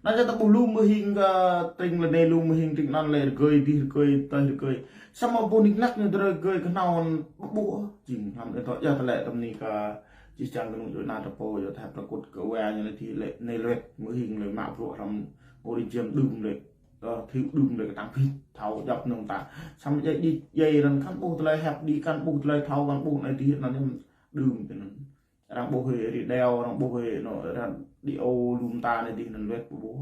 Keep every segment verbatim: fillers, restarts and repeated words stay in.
Anŭn yơh ta ƀuh lu mơhing kơ tring lĕ anai, lu mơhing tring anŭn lĕ rơgơi adih, rơgơi tơi, rơgơi. Samơ̆ ƀu nik năk ñu tơlơi rơgơi kơ nao ƀu ƀuh. Jing hlăm ih tŏ yơh tơlơi tơm ni kơ jih jang kơnung djuai ania ta pô, yua ta hăp prăkut kơ wa ñu lĕ ti lĕ anai lĕ mơhing lĕ mă bruă hlăm ôri jam đưm lĕ. Ơ, thiu đưm lĕ kơtang phit, thâo djŏp nung ta. Samơ̆ djai djai anŭn kăn ƀuh tơlơi hăp đĭ, kăn ƀuh tơlơi thâo, kăn ƀuh anai adih anŭn yơh đưm tơ anŭn. Arăng ƀuh hơi ri đeo, arăng ƀuh hơi anŭn, arăng đi ô lum ta anai adih anŭn wĕt ƀu ƀuh.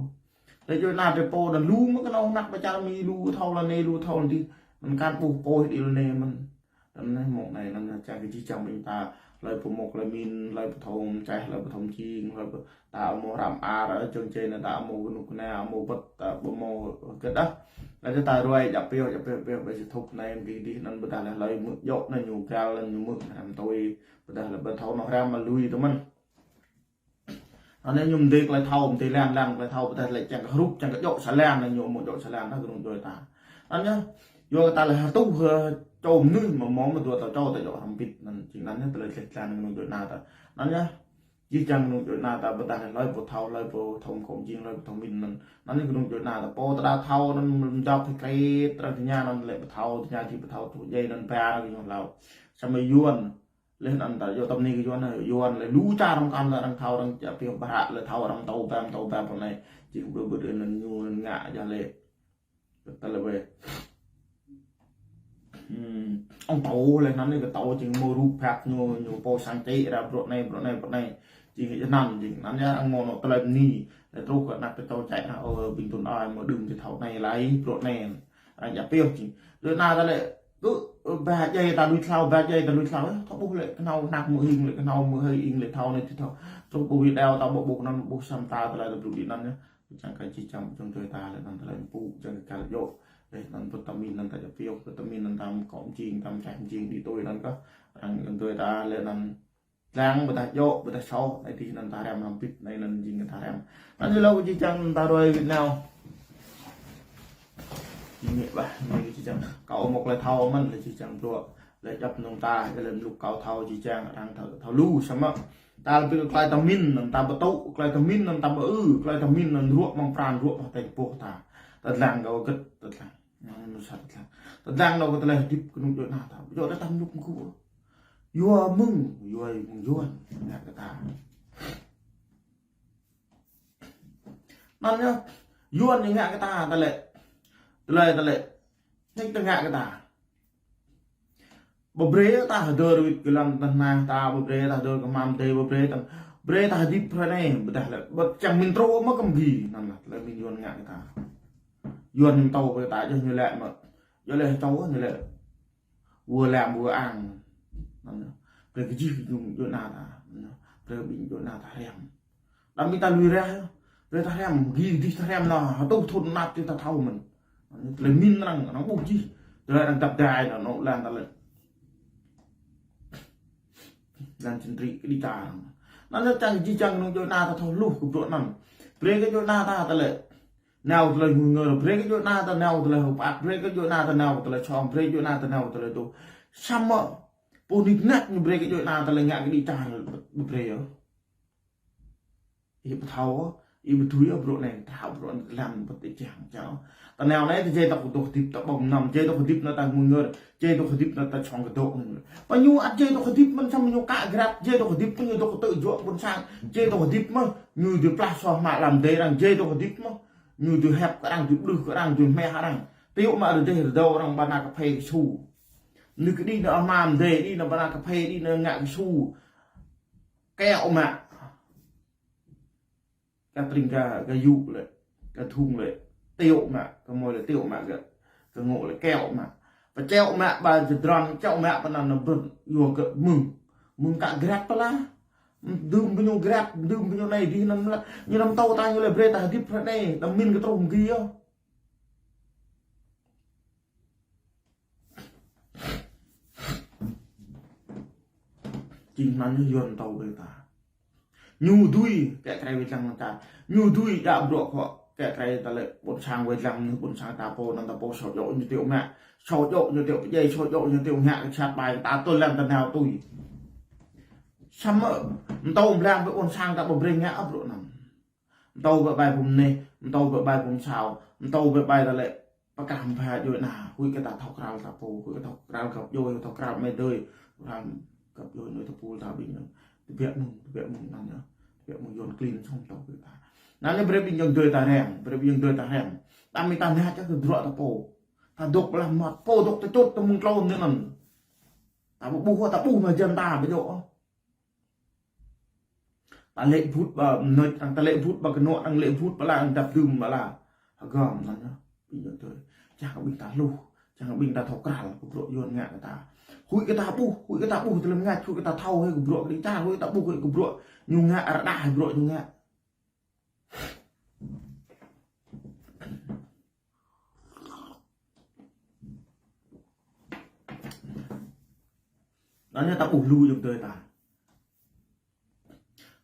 Lĕ djuai ania ta pô anŭn lu mơ̆ kơnơ̆ng năk pơčar mi lu thâo lĕ anai, lu thâo lĕ adih. Anŭn kăn ƀuh pô hĭ đĭ lĕ anai mơ̆n. Anŭn anai mơ̆ng anai anŭn čang kơ jih jang ƀing ta, hlơi pơmŏk hlơi min, hlơi pơthâo mơčeh, hlơi pơthâo mơjing, hlơi pơ-, ta amâo hrăm ar, ơ, jơ̆ng čê anai ta amâo kơnuk kơna, amâo bơ̆t, ta amâo hơget ah. Anŭn yơh ta ruai djăp pioh, djăp pioh, pioh, pioh, či thâo anai, kơ adih anŭn ƀôdah lĕ hlơi mơ̆ djŏ anŭn ñu gal, anŭn ñu mơ̆ hrăm tui, ƀôdah lĕ ƀu thâo anŏ hrăm mă lui tơ mơ̆n. Anŭn yơh ñu mơdê tơlơi thâo, mơdê lăng lăng tơlơi thâo, ƀôdah lĕ čang kơ hrup, čang kơ djŏ sa lăng, anŭn ñu amâo djŏ sa lăng, ta kơnung djuai ta. Anŭn yơh, yua kơ ta lĕ hơtuh, ơ, čô mơnuih mơ̆ mơ̆ mơ̆ dua ta čô ta djŏ hrăm pit, anŭn jing anŭn yơh tơlơi lĕ lăng kơnung djuai ania ta. Anŭn yơh, jih jang kơnung djuai ania ta ƀôdah lĕ hlơi pô thâo, hlơi pô thâo mơkŏ mơjing, hlơi pô thâo min anŭn. Anŭn yơh kơnung djuai ania ta pô ta đa thâo anŭn mơ̆ jăp hĭ kret, arăng tơña anŭn lĕ pơthâo, tơña ti pơthâo tŭ djai anŭn ba anŭn ñu hlâo. Samơ̆ Yuan, lĕ anŭn ta yua tơm ni kơ Yuan, Yuan lĕ lu čar arăng kăn lĕ arăng thâo, arăng čă pioh ƀră lĕ thâo, arăng tâo ƀăm, tâo ƀăm pơ anai. Jing ƀu ƀu anŭn ñu anŭn ngă yơh lĕ. Kơ tơlơi wĕ. Hmm, ŏng tâo lĕ anŭn anai kơ tâo jing mơ̆ rup phak ñu, ñu pô sang čê ra bruă anai, bruă anai, bruă anai. Jing yơh anŭn, jing anŭn yơh arăng mơ̆ anŏ tơlơi bơni. Lĕ truh kơ anak kơ tâo čă, ơ, ƀing tŭn ai mơ̆ đưm či thâo anai lăi, bruă anai. Arăng čă pioh jing. Djuai ania ta lĕ, kơ, ơ, ba djai ta lui hlâo, ba djai ta lui hlâo, ơ, ta ƀuh lĕ kơnơ̆ng năk mơhing lĕ, kơnơ̆ng mơhai ing lĕ thâo anai ti thâo. Truh ƀu video ta ƀu ƀuh anŭn, ƀuh sam ta tơlơi ta ƀu đĭ anŭn yơh. Čang kơ jih jang kơnung djuai ta lĕ anŭn tơlơi pŭ, čang kơ kal djŏ. Lĕ anŭn pơtơmin anŭn ta djăp pioh, pơtơmin anŭn ta mơkŏ mơjing, ta mơčeh mơjing đĭ tui anŭn kơ. Arăng kơnung djuai ta lĕ anŭn lăng ƀôdah djŏ, ƀôdah soh, anai adih anŭn ta hrăm hrăm pit, anai anŭn jing ta hrăm. Anŭn yơh lŏ jih jang ta ruai Việt Nam. Jing ngă ƀah, anai jih jang. Kâo amâo tơlơi thâo mơ̆n, lĕ jih jang bruă. Lĕ djăp kơnung ta, lĕ mluk kâo thâo jih jang, arăng thâo, thâo lu samơ̆. Ta lĕ ƀing tơlơi tơmin anŭn ta ƀu tŭ, tơlơi tơmin anŭn ta ƀu ư, tơlơi tơmin anŭn ruă mơ̆ng pran, ruă mơ̆ng tơlơi pô ta. Ta lăng kâo hơget, ta lăng. Anŭn mơ̆ sa ta lăng. Ta lăng anŏ kơ tơlơi hơdip kơnung djuai ania ta. Ƀu djŏ ta tam nhŭp mơgu. Yua mơ̆ng, yua mơ̆ng Yuan ngă kơ ta. Anŭn yơh, Yuan ñu ngă kơ ta, ta lĕ. Tơlơi, ta lĕ. Nik ta ngă kơ ta. Ƀu brơi ta hơdơr wĭt kơ lăm tơnah ta, ƀu brơi ta hơdơr kơ mlam dê, ƀu brơi ta, brơi ta hơdip hrơi anai, ƀôdah lĕ, ƀu čang min truh mơ̆ kơ mơgi, anŭn lah, tơlơi min Yuan ngă kơ ta. Yuan ñu tâo kơ ta, yua ñu lĕ mơ̆, yua lĕ tâo ñu lĕ. Wơ lam wơ ang. Anŭn yơh. Brơi kơ jih kơnung djuai ania ta. Anŭn yơh. Brơi ƀing djuai ania ta hrăm. Đăm ƀing ta lui rah. Brơi ta hrăm. Gih dih ta hrăm anŭn. Hơtuh thŭn anăp tui ta thâo mơ̆n. Anŭn yơh. Tơlơi min arăng, arăng ƀuh jih. Tơlơi arăng dăp dai anŭn, anŭn lăng ta lĕ. Lăng čin tri kơ đĭ ta. Anŭn yơh čang jih jang kơnung djuai ania ta thâo hluh kơ bruă anŭn. Brơi kơ djuai ania ta, ta lĕ. Nao tơlơi ngui ngơ, brơi kơ djuai ania ta nao tơlơi hơpă, brơi kơ djuai ania ta nao tơlơi čong, brơi djuai ania ta nao tơlơi tŭ. Samơ̆ pô nik năk ñu brơi kơ djuai ania ta lĕ ngă kơ đĭ ta ƀu brơi yơh. Ih ƀu thâo, ih ƀu tui yơh bruă anai, ta hăp bruă anai lăng ƀu tui čang čao. Ta nao anai ta jai ta kơ dŏ hơdip ta ƀơ̆ng mơnam, jai dŏ hơdip anŭn ta ngui ngơ, jai dŏ hơdip anŭn ta čong kơ dŏ. Pơ ñu ăt jai dŏ hơdip mơ̆n samơ̆ ñu kă grăp, jai dŏ hơdip mơ̆n ñu dŏ kơ tơ̆ juă ƀôn sang, jai dŏ hơdip mơ̆n ñu dŏ plah soh mă lăm dê arăng, jai dŏ hơdip mơ̆n. Ñu dưi hĕp kơ arăng, dưi ƀlưh kơ arăng, dưi hmeh arăng. Tiŏ mă rơdêh rơdâo arăng ba nao kơphê kơsu. Nư kơ đĭ nao amam dê, đĭ nao ba nao kơphê, đĭ nao ngă kơsu. Keo mă. Kơ tring kơ, kơ yŭ lĕ, kơ thŭng lĕ. Tiŏ mă, kơ mơi lĕ tiŏ mă kơ, kơ ngŏ lĕ keo mă. Pơčeo mă ba jơdron, čeo mă pơ anŭn nao bơ̆n, yua kơ mơ̆ng. Mơ̆ng kă grăp pơla. Dưm pơ ñu grăp, dưm pơ ñu anai dih anŭn lĕ. Ñu anăm tâo ta ñu lĕ brơi ta hơdip hrơi anai, ta min kơ truh mơgi yơh. Jing anŭn yơh Yuan tâo brơi ta. Ñu dưi, kĕ krei wai lăng ta. Ñu dưi djă bruă kơ, kĕ krei ta lĕ ƀôn sang wai lăng ñu, ƀôn sang ta pô, anŭn ta pô sô djŏ ñu tiŏ mă. Sô djŏ ñu tiŏ pơdjai, sô djŏ ñu tiŏ ngă kơ sat ƀai, ta tui lăng ta nao tui. Samơ̆, mtâo mlam ƀơi ƀôn sang ta ƀu brơi ngă bruă anŭn. Mtô bĕ bai pơm neh, mtô bĕ bai pơm sao, mtô bĕ bai ta lĕ pơkăm pha djuai na, huĭ kơ ta thâo krăn ta pô, huĭ kơ ta thâo krăn găp djuai, thâo krăn mơi dơi, krăn găp djuai nui ta pul ta ƀing anŭn. Tơbiă mơ̆ng, tơbiă mơ̆ng anŭn yơh. Tơbiă mơ̆ng Yuan klin song tâo kơ ta. Anŭn yơh brơi ƀing ayŏng adơi ta rem, brơi ƀing ayŏng adơi ta rem. Ta mĭ ta neh čă kơ bruă ta pô. Ta dŏ pơlah mơmŏt, pô dŏ tơčŭt tơ mơ̆ng klôn tơ anŭn. Ta ƀu ƀuh, ta ƀuh mă jăn ta ƀu djơ̆. Ta lĕ bŭt ƀă mnơč arăng, ta lĕ bŭt ƀă kơnŏ arăng, lĕ bŭt ƀă la arăng dăp dưm ƀă la. Hơgŏm anŭn yơh, ƀing ayŏng adơi. Čang kơ ƀing ta hluh, čang kơ ƀing ta thâo krăn kơ bruă Yuan ngă kơ ta. Huĭ kơ ta ƀuh, huĭ kơ ta ƀuh tơlơi mơñă, huĭ kơ ta thâo hĭ kơ bruă kơđi čar, huĭ kơ ta ƀuh hĭ kơ bruă ñu ngă, rơđah hĭ bruă ñu ngă. Anŭn yơh ta ƀuh lu ayŏng adơi ta.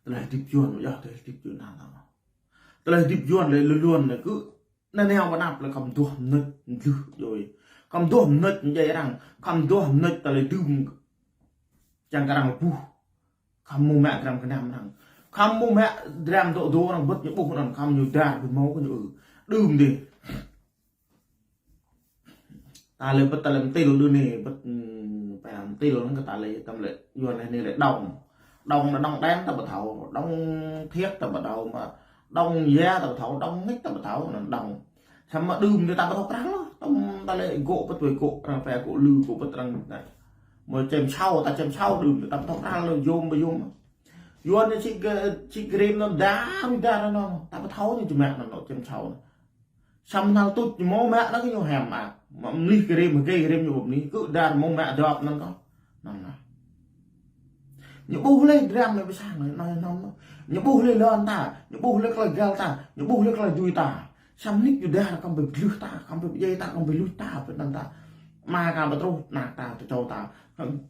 Tơlơi hơdip Yuan, yơh, tơlơi hơdip Yuan anŭn ta. Tơlơi hơdip Yuan lĕ lu Yuan lĕ kơ anai nao ƀơi anăp lĕ khŏm duah mnơč mlih djơ̆. Khŏm duah mnơč mjai arăng, khŏm duah mnơč tơlơi dưm. Čang kơ arăng ƀuh. Khŏm mơ̆ mă dram gơnam arăng. Khŏm mơ̆ mă dram dŏ dŏ arăng bơ̆t ñu ƀuh anŭn khŏm ñu dar ƀu hmâo kơ ñu ư. Đưm dih. Ta lĕ bơ̆t ta lĕ mtil đưm anai, bơ̆t, ưm, pơyang mtil anŭn kơ ta lĕ, tơm lĕ, Yuan lĕ anai lĕ đŏng. Đŏng anŭn đŏng đen ta ƀu thâo, đŏng thiếc ta ƀu thâo mă, đŏng ya ta ƀu thâo, đŏng ngĭt ta ƀu thâo, anŭn đŏng. Samơ̆ đưm dih ta ƀu thâo krăn ôh, tơm ta lĕ gŏ bơ̆t wơi gŏ, arăng pơyang gŏ lư, gŏ bơ̆t arăng anai. Mơ̆ čem sao, ta čem sao đưm dih ta ƀu thâo krăn ôh, yôm ƀu yôm. Yuan ñu čih gơ-, čih gơrem anŭn dar, dar anŭn, ta ƀu thâo ñu čih mă anŭn, čem sao anŭn. Samơ̆ hnal tuč ñu mơ̆ mă anŭn kơ ñu hiam mă. Mă mlih gơrem, hơgei gơrem ñu ƀu mlih, kơ dar mơ̆ mă dŏp anŭn kơ. Anŭn anai. Ñu ƀuh lĕ dram mơi pơsang anai, anai, anai, anai. Ñu ƀuh lĕ lŏn ta, ñu ƀuh lĕ tơlơi găl ta, ñu ƀuh lĕ tơlơi dưi ta. Samơ̆ nik ñu dar khŏm pơglưh ta, khŏm pơdjai ta, khŏm pơluč ta, pơanăn ta. Ama ka pơtruh, ană ta, tơčô ta.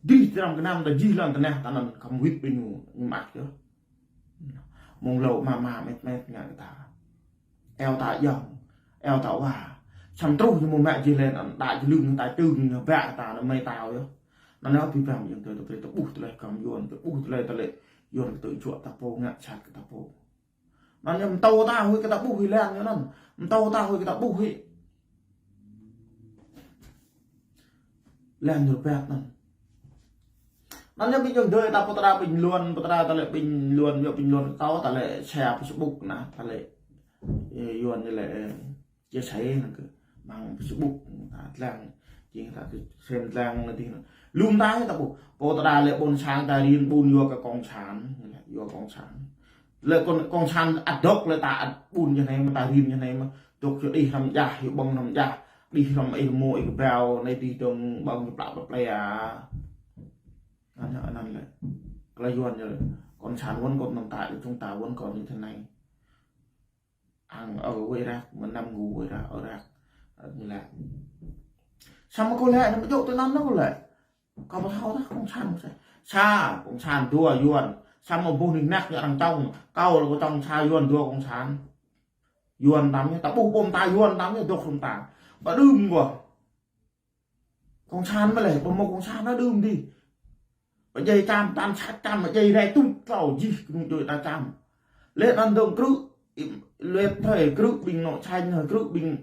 Dih dram gơnam ta jih lŏn tơnah ta anŭn khŏm wĭt ƀing ñu, ñu mă yơh. Mơ̆ng hlâo ama ama met met ngă kơ ta. Eo ta ayŏng, eo ta wa. Samơ̆ truh ñu mơ̆ mă jih lĕ anŭn đa jơlưng ta čưng ñu ƀă ta anŭn mơi tao yơh. Anŭn yơh abih bang ayŏng adơi ta brơi ta ƀuh tơlơi khŏm Yuan, ta ƀuh tơlơi tơlơi Yuan kơ tơčuă ta pô ngă sat kơ ta pô. Anŭn yơh mtô ta huĭ kơ ta ƀuh hĭ lăng ñu anŭn. Mtô ta huĭ kơ ta ƀuh hĭ. Lăng ñu rơbat anŭn. Anŭn yơh ƀing ayŏng adơi ta pơtra ƀing Yuan, pơtra ta lĕ ƀing Yuan, yua ƀing Yuan kâo ta lĕ share Facebook anŭn, ta lĕ, ơ, Yuan ñu lĕ, ơ, chia sẻ anŭn kơ mơ̆ng Facebook ta lăng, jing ta kơ sem lăng anŭn dih anŭn. Lŏm ta hĭ ta ƀuh, pơtra lĕ ƀôn sang ta rin ƀun yua kơ cộng sản, yua cộng sản. Lĕ cộng, cộng sản ăt dŏ lĕ ta ăt ƀun ñu anai mơ̆ ta rin ñu anai mơ̆. Dŏ yua đih hrŏm djah, yua ƀơ̆ng hrŏm djah. Đih hrŏm ih mơ̆ ih kơbao, anai đih dơ̆ng ƀơ̆ng ñu plă plă plă. Anŭn, anŭn lĕ. Tơlơi Yuan ñu lĕ. Cộng sản vẫn còn tồn tại, chúng ta vẫn còn như thế này. Ăn ở với rác, mà nằm ngủ với rác, ở rác. Ơ, ñu lĕ. Samơ̆ kâo lĕ, anŭn ƀu djơ̆ tui anŭn kâo lĕ. Kâo ƀu thâo tah cộng sản mơ̆ sa. Sa, cộng sản dua Yuan. Samơ̆ ƀuh nik nak ñu arăng čong. Kâo lĕ kâo čong sa Yuan dua cộng sản. Yuan tam ñu, ta ƀuh ƀôm ta Yuan tam ñu, dŏ hrŏm ta. Ƀu đưm ƀuh. Cộng sản mơ̆ lĕ, ƀu mơ̆ cộng sản anŭn đưm dih. Pơdjai čăm, tăn sat čăm, pơdjai rai tŭt tlâo jih kơnung djuai ta čăm. Lĕ anŭn dơ̆ng krư̆, lĕ thơi krư̆ ƀing anŏ čanh, krư̆ ƀing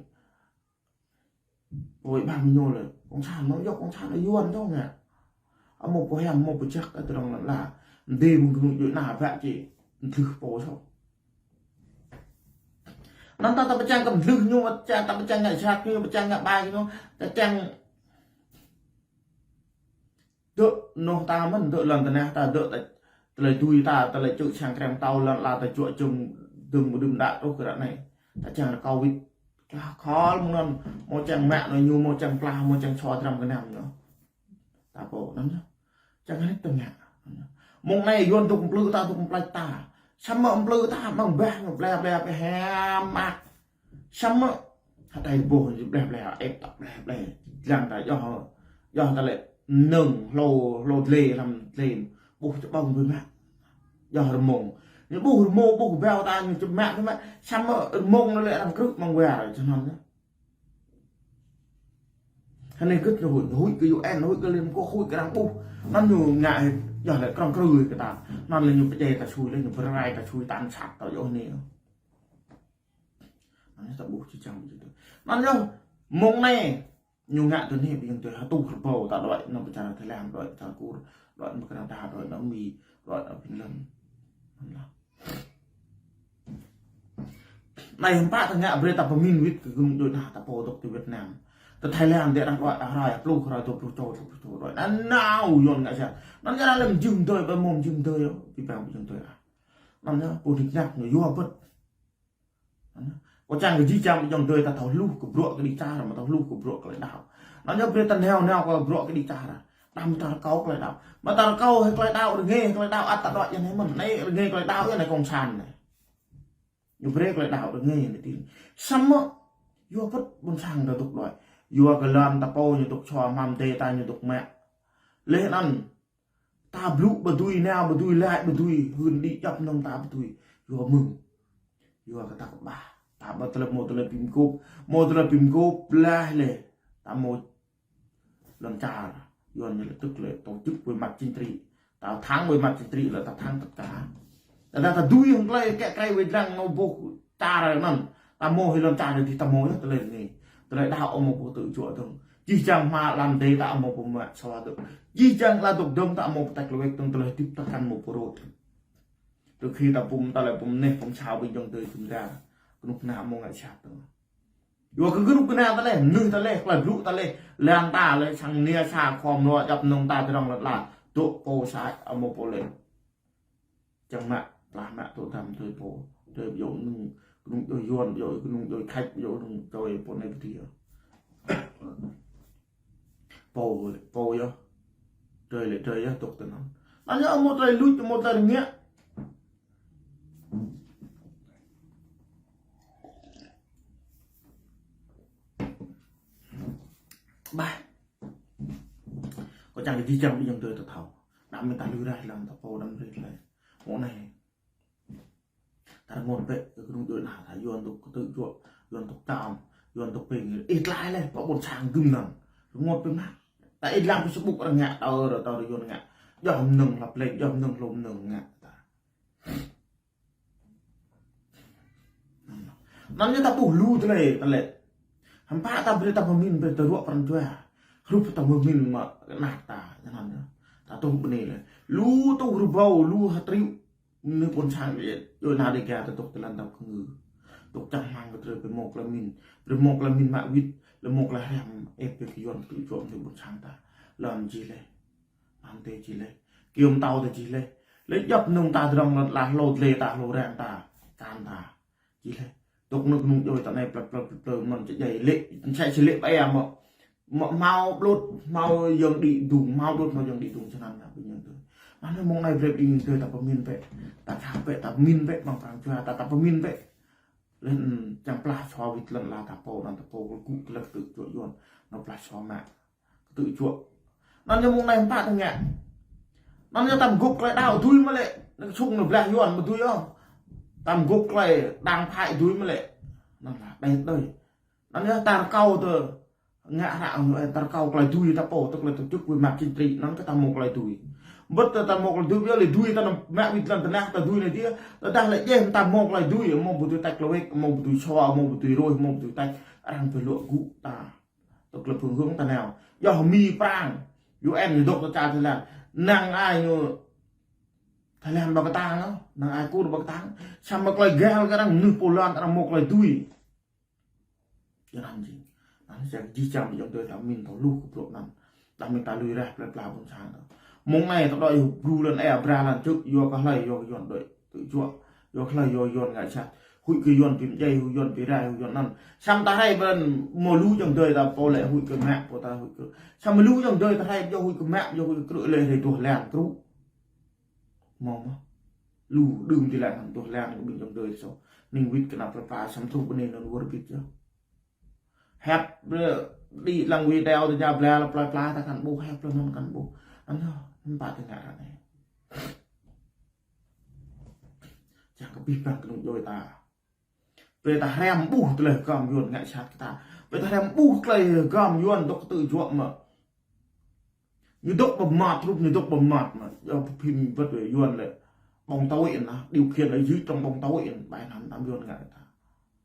ôi, ƀăng ñu lĕ, cộng sản mơ̆ yua cộng sản lĕ Yuan čong ngă. Amâo pô hiam, amâo pô jak, ơ, tơdrong lăn ala. Mdê mơ̆ng kơnung djuai ană ƀă či, mdlưh pô sô. Anŭn ta, ta pơčang kơ mdlưh ñu, ta, ta pơčang ngă jhat ñu, pơčang ngă ƀai ñu, ta čang dŏ anŏ ta mơ̆n, dŏ lŏn tơnah ta, dŏ ta, tơlơi dưi ta, tơlơi čư̆ čang krem tao lŏn ala ta čuă čung, dơ̆ng mơ̆ đưm đă truh kơ ră anai. Ta čang rơkâo wĭt. Lah khol mơ̆ng anŭn, mơ̆ čang mă anŏ ñu, mơ̆ čang plah, mơ̆ čang so dram gơnam ñu. Ta pô anŭn yơh. Čang hơnĭt tơngă. Mơ̆ng anai Yuan dŏ mplư ta, dŏ mplač ta. Samơ̆ mplư ta mơ̆ng bah, mơ̆ng ble ble ble hiam mă. Samơ̆ hơtai ƀuh ñu ble ble, ĕp ta ble ble. Lăng ta yơh, yơh ta lĕ nơ̆ng hlô, hlô dlê, lăm dlê. Ƀuh čơƀơ̆ng ƀu mă. Yơh rơmông. Ñu ƀuh rơmông, ƀuh kơbao ta, ñu čơmă, čơmă. Samơ̆ rơmông anŭn lĕ arăng krư̆ mơ̆ng war, čơnăn yơh. Hơnai gĭt ñu huĭ, huĭ kơ U N, huĭ kơ Liên Hợp Quốc, huĭ kơ arăng ƀuh. Anŭn ñu ngă hĭ, yơh lĕ krŏng krư kơ ta. Anŭn lĕ ñu pơdjai ta sui, lĕ ñu pơrai ta sui, tăn sat ta yơh anai. Anŭn yơh ta ƀuh či čang ƀu jing tui. Anŭn yơh mông anai ñu ngă tui anai ƀing tui hơtuh rơbâo ta đuaĭ nao pơ čar Thái Lan, đuaĭ pơ čar Kur, đuaĭ pơ Canada, đuaĭ nao Mi, đuaĭ nao Finland. Anŭn yơh. Anai hiư̆m pă ta ngă brơi ta pơmĭn wĭt kơ gơnuk djuai ania ta pô dŏ ti Việt Nam. Tơ Thái Lan dêh arăng đuaĭ arăng hrơi pluh, hrơi dua pluh čô, dua pluh čô đuaĭ. Anŭn nao Yuan ngă sat. Anŭn yơh arăng lĕ mơjing tui, pơ mông mơjing tui yơh. Pi păng mơjing tui ah. Anŭn yơh pô nik nak ñu yua bơ̆t. Kâo čang kơ jih jang ƀing ayŏng adơi ta thâo hluh kơ bruă kơđi čar, mă thâo hluh kơ bruă tơlơi đaŏ. Anŭn yơh brơi ta nao nao kơ bruă kơđi čar. Đăm mơ̆ ta rơkâo tơlơi đaŏ. Mơ̆ ta rơkâo hĭ tơlơi đaŏ rơngai, tơlơi đaŏ ăt ta đuaĭ yơh anai mơ̆n. Anai rơngai tơlơi đaŏ yơh anai kông san anai. Ñu brơi tơlơi đaŏ rơngai anai tin. Samơ̆ yua bơ̆t ƀôn sang ta dŏ đuaĭ. Yua kơ lŏn ta pô ñu dŏ sua mă mơdê ta ñu dŏ mă. Leh anŭn ta blŭ ƀu dưi, nao ƀu dưi, laĭ ƀu dưi, hưn đĭ djŏp mơnơ̆ng ta ƀu dưi. Yua mơ̆ng. Yua kơ ta kơƀah. Ta ƀu tơlơi mơ̆ tơlơi pim kôp. Mơ̆ tơlơi pim kôp, blah leh. Ta mơ̆ lŏn čar. Yuan ñu lĕ tŭk lĕ tổ chức về mặt chính trị. Ta thắng về mặt chính trị lĕ ta thắng tất cả. Ta, ta, ta dưi hăng tơlơi kĕ krei wĕ dlăng nao ƀuh čar anŭn. Ta mơ̆ hĭ lŏn čar anai dih ta mơ̆ yơh tơlơi anai. Tơlơi đaŏ mơ̆ ƀu tŭ juă dơ̆ng. Jih jang hmua lăm dêh ta mơ̆ ƀu mă sua dơ̆ng. Jih jang la dŏ dơ̆ng ta mơ̆ ƀu tĕk lơwek dơ̆ng tơlơi hơdip ta kăn mơ̆ pơrôt. Tơ khi ta pŭm ta lĕ pŭm neh pŭm sao ƀing ayŏng adơi jum dar. Kơnuk kơna mơ̆ ngă sat dơ̆ng. Yua kơ kơnuk kơna ta lĕ, mơnuih ta lĕ, tơlơi blŭ ta lĕ, lăng ta lĕ, sang nia sa khom lua djŏp mơnơ̆ng ta tơdrong lăt la. Dŏ pô sa, amâo pô lĕ. Čang mă, lah mă tŭ tam tui pô. Tui ƀiă nung, kơnung djuai Yuan, ƀiă kơnung djuai Khač, ƀiă kơnung djuai pô anai pơ adih. Pô, pô yơh. Tui lĕ tui yơh dŏ tơ anŭn. Anŭn yơh amâo tơlơi luč, amâo tơlơi rơngiă. Bah. Kâo čang kơ jih jang ƀing ayŏng adơi ta thâo. Đăm mơ̆ ta lui raih lăm ta pô đăm brơi tơlơi. Mơ̆ng anai. Ta rơngot bĕ kơ kơnung djuai ania ta Yuan dŏ kơtư̆ juă, Yuan dŏ čăm, Yuan dŏ ping. Ih tlaih leh, pơ ƀôn sang dŭm anŭn. Rơngot bĕ mă. Ta ih lăng Facebook arăng ngă, tơl, tơl Yuan ngă. Djŏ mơnơ̆ng hlăp lĕ, djŏ mơnơ̆ng hlô mơnơ̆ng ngă ta. Anŭn yơh ta ƀuh lu tơlơi, tơlơi. Hiư̆m pă ta brơi ta pơmĭn brơi ta ruă pran jua. Hrup ta pơmĭn mă kơnăk ta, anŭn yơh. Ta tŭ bơni lĕ. Lu tŭ rơbâo, lu hơtriu. Mơnuih ƀôn sang yơh, djuai ania Dêga ta dŏ tơlơi đaŏ kơ ngư. Dŏ čang hmang kơ tơlơi pơmŏk tơlơi min. Pơmŏk tơlơi min mă wĭt, pơmŏk tơlơi hrăm, ĕp kơ Yuan tŭ juă mơnuih ƀôn sang ta. Lăm jih leh. Mă mơdê jih leh. Kiơ̆ mơtâo ta jih leh. Leh djŏp mơnơ̆ng ta tơdrong lăt la hlô dlê ta hlô răng ta. Kan ta. Jih leh. Dŏ nao kơnung djuai ta anai plăt plăt plăt plăt mơ̆n či djai lĕ. Mơsĕ či lĕ ƀai mơ̆. Mơ̆ hmâo blŭt, hmâo yơ̆ng đĭ dŭng, hmâo blŭt, hmâo yơ̆ng đĭ dŭng sơnăn ta ƀing ayŏng adơi. Anŭn mơ̆ng anai brơi ƀing ayŏng adơi ta pơmĭn bĕ. Ta khăp bĕ, ta pơmĭn bĕ, mơ̆ng pran jua ta, ta pơmĭn bĕ. Leh, ưm, čang plah sua wĭt lŏn la ta pô, anŭn ta pô kơ gŭ tơlơi kơtư̆ juă Yuan, nao plah sua mă. Kơtư̆ juă. Anŭn yơh mơ̆ng anai hiư̆m pă ta ngă. Anŭn yơh ta mơgŭp tơlơi đaŏ dưi mă lĕ. Anŭn sung nao blah Yuan mă dưi ôh. Ta mơgŭp tơlơi đang phai dưi mă lĕ. Anŭn lah, đei đei. Anŭn yơh ta rơkâo tơ ngă hră, ta rơkâo tơlơi dưi ta pô, tơ tơlơi tổ chức về mặt chính trị, anŭn kơ ta mâo tơlơi dưi. Bơ̆t tơ ta mâo tơlơi dưi, yơh lĕ dưi ta nao mă wĭt lŏn tơnah, ta dưi anai dih, tơdah lĕ djeh ta mâo tơlơi dưi, mâo ƀu dưi tĕk lơwek, mâo ƀu dưi sua, mâo ƀu dưi rôih, mâo ƀu dưi tĕk, arăng pơlŏ gŭ ta. Tơ tơlơi phương hướng ta nao. Yơh Mi Prăng, U N ñu dŏ tơ čar Thái Lan. Năng ai ñu Thái Lan ƀă kơtang, năng ai Kur ƀă kơtang. Samơ̆ tơlơi găl kơ arăng mơnuih pô lŏn arăng mâo tơlơi dưi. Yua anŭn jing. Anŭn jing jih jang ƀing ayŏng adơi ta pơmĭn thâo hluh kơ bruă anŭn. Đăm mơ̆ ta lui raih plơi pla ƀôn sang ta. Mơ̆ng anai ta đuaĭ yua bru lŏn ê bra lŏn čư̆, yua kơ hlơi yua kơ Yuan đuaĭ tŭ juă. Yua kơ hlơi yua Yuan ngă sat. Huĭ kơ Yuan pim djai, huĭ Yuan pim rai, huĭ Yuan anŭn. Samơ̆ ta rai ƀơi anŭn mơ̆ lu ayŏng adơi ta pô lĕ huĭ kơ mă, pô ta huĭ kơ. Samơ̆ lu ayŏng adơi ta rai yua huĭ kơ mă, yua huĭ kơ krư̆ lĕ rai tuh lăng krư̆. Mơ̆ mơ̆. Lu đưm ti lăng hăng tuh lăng kơ ƀing ayŏng adơi sô. Ning wĭt kơ anăp plơi pla samơ̆ truh bơnai anŭn wơr bĭt yơh. Hiăp brơi đĭ lăng video tơ jao bla lăp plơi pla ta kăn ƀuh, hiăp lăng anŭn kăn ƀuh. Anŭn yơh, hiư̆m pă ta ngă ră anai. Čang kơ abih bang kơnung djuai ta. Brơi ta hrăm ƀuh tơlơi hơgŏm Yuan ngă sat kơ ta. Brơi ta hrăm ƀuh tơlơi hơgŏm Yuan dŏ kơtư̆ juă mơ̆. Ñu dŏ ƀơ̆ mơmŏt, rup ñu dŏ ƀơ̆ mơmŏt mơ̆. Yua phim bơ̆t wĕ Yuan lĕ. Bóng tối anŭn, điều khiển ở dưới trong bóng tối anŭn, ƀai anŭn, anăm Yuan ngă ta.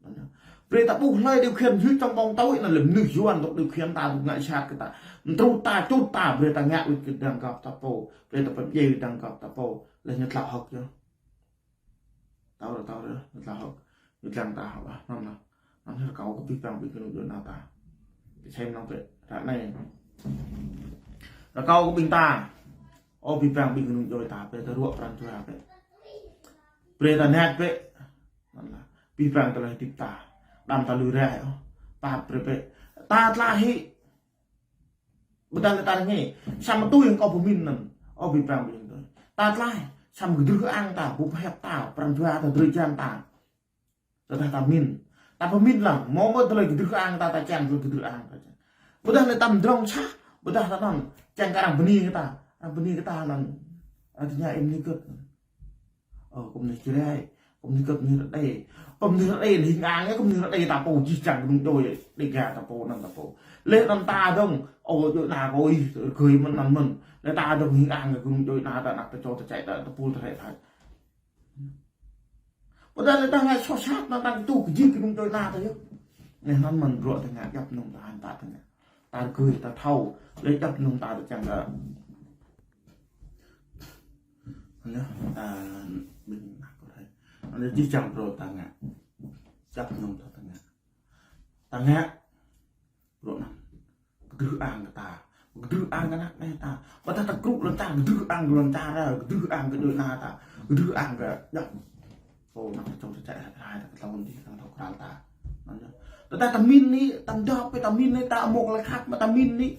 Anŭn yơh. Brơi ta ƀuh hlơi điều khiển jưh čŏng ƀơ̆ng tui anŭn lĕ mơnuih Yuan dŏ điều khiển ta, dŏ ngă sat kơ ta. Mtrŭt ta, čut ta, brơi ta ngă wĭt kơ dăng găp ta pô. Brơi ta pơdjai dăng găp ta pô. Lĕ ñu tlao hơ̆k yơh. Tao rơ, tao rơ, ñu tlao hơ̆k. Ñu tlăng ta hơ̆k ah, anŭn lah. Anŭn rơkâo kơ abih bang ƀing kơnung djuai ania ta. Ƀing sem nong pĕ, ră anai. Rơkâo kơ ƀing ta. Ơ abih bang ƀing kơnung djuai ta pĕ, ta ruă pran jua pĕ. Brơi ta nĕt pĕ. Anŭn lah. Abih bang tơlơi hơdip ta. Đăm ta lui rai ôh. Pap brơi pĕ. Ta tlaih hĭ. Ƀôdah lĕ ta ngă, samơ̆ tui hăng kâo pơmĭn anŭn. Ơ abih bang ƀing ta. Ta tlaih, samơ̆ kơdrưh ang ta, ƀu pơhiăp ta, pran jua ta, drơi jăn ta. Tơdah ta mĭn. Ta pơmĭn lah, hmâo mơ̆ tơlơi kơdrưh ang ta, ta čang tơlơi kơdrưh ang ta čang. Ƀôdah lĕ ta mdrŏng sah, ƀôdah ta anŭn, čang kơ arăng bơni kơ ta, arăng bơni kơ ta anŭn. Arăng tơña ih mơnuih hơget. Ơ, kơ mơnuih Jrai, kơ mơnuih hơget, mơnuih Rađê. Kơ mơnuih Rađê, hing ang, kơ mơnuih Rađê ta pô jih jang kơnung djuai, Đêga ta pô, anŭn ta pô. Lĕ anŭn ta dơ̆ng, ơ, djuai ania kơ ih, rơgơi mơ̆n anŭn mơ̆n. Lĕ ta dơ̆ng hing ang, kơnung djuai ania ta, anak ta čô ta čai ta, ta pul ta rĕ ta. Ƀôdah lĕ ta ngă soh sat, anŭn ta kơtuh kơ jih kơnung djuai ania ta yơh. Anŭn mơ̆n bruă ta ngă, djŏp mơnơ̆ng ta hăng ta ta ngă. Ta rơgơi, ta thâo, lĕ djŏp mơnơ̆ng ta ta čang kơ. Anŭn yơh, ta ƀing ană kơ rai. Anŭn yơh jih jang bruă ta ngă. Djŏp mơnơ̆ng ta ta ngă. Ta ngă. Bruă anŭn. Kơdrưh ang kơ ta. Kơdrưh ang kơ anak ania ta. Ƀôdah ta krŭ lŏn čar, kơdrưh ang kơ lŏn čar, kơdrưh ang kơ djuai ania ta. Kơdrưh ang kơ djŏp. Ơ, anŭn čŏng čơčĕ rai, rai, ta kơ tơlơi mơ̆n dih, ta thâo krăn ta. Anŭn yơh. Tơdah ta mĭn anai, ta mdŏp, ta mĭn anai, ta hmâo tơlơi khăp, mă ta mĭn anai.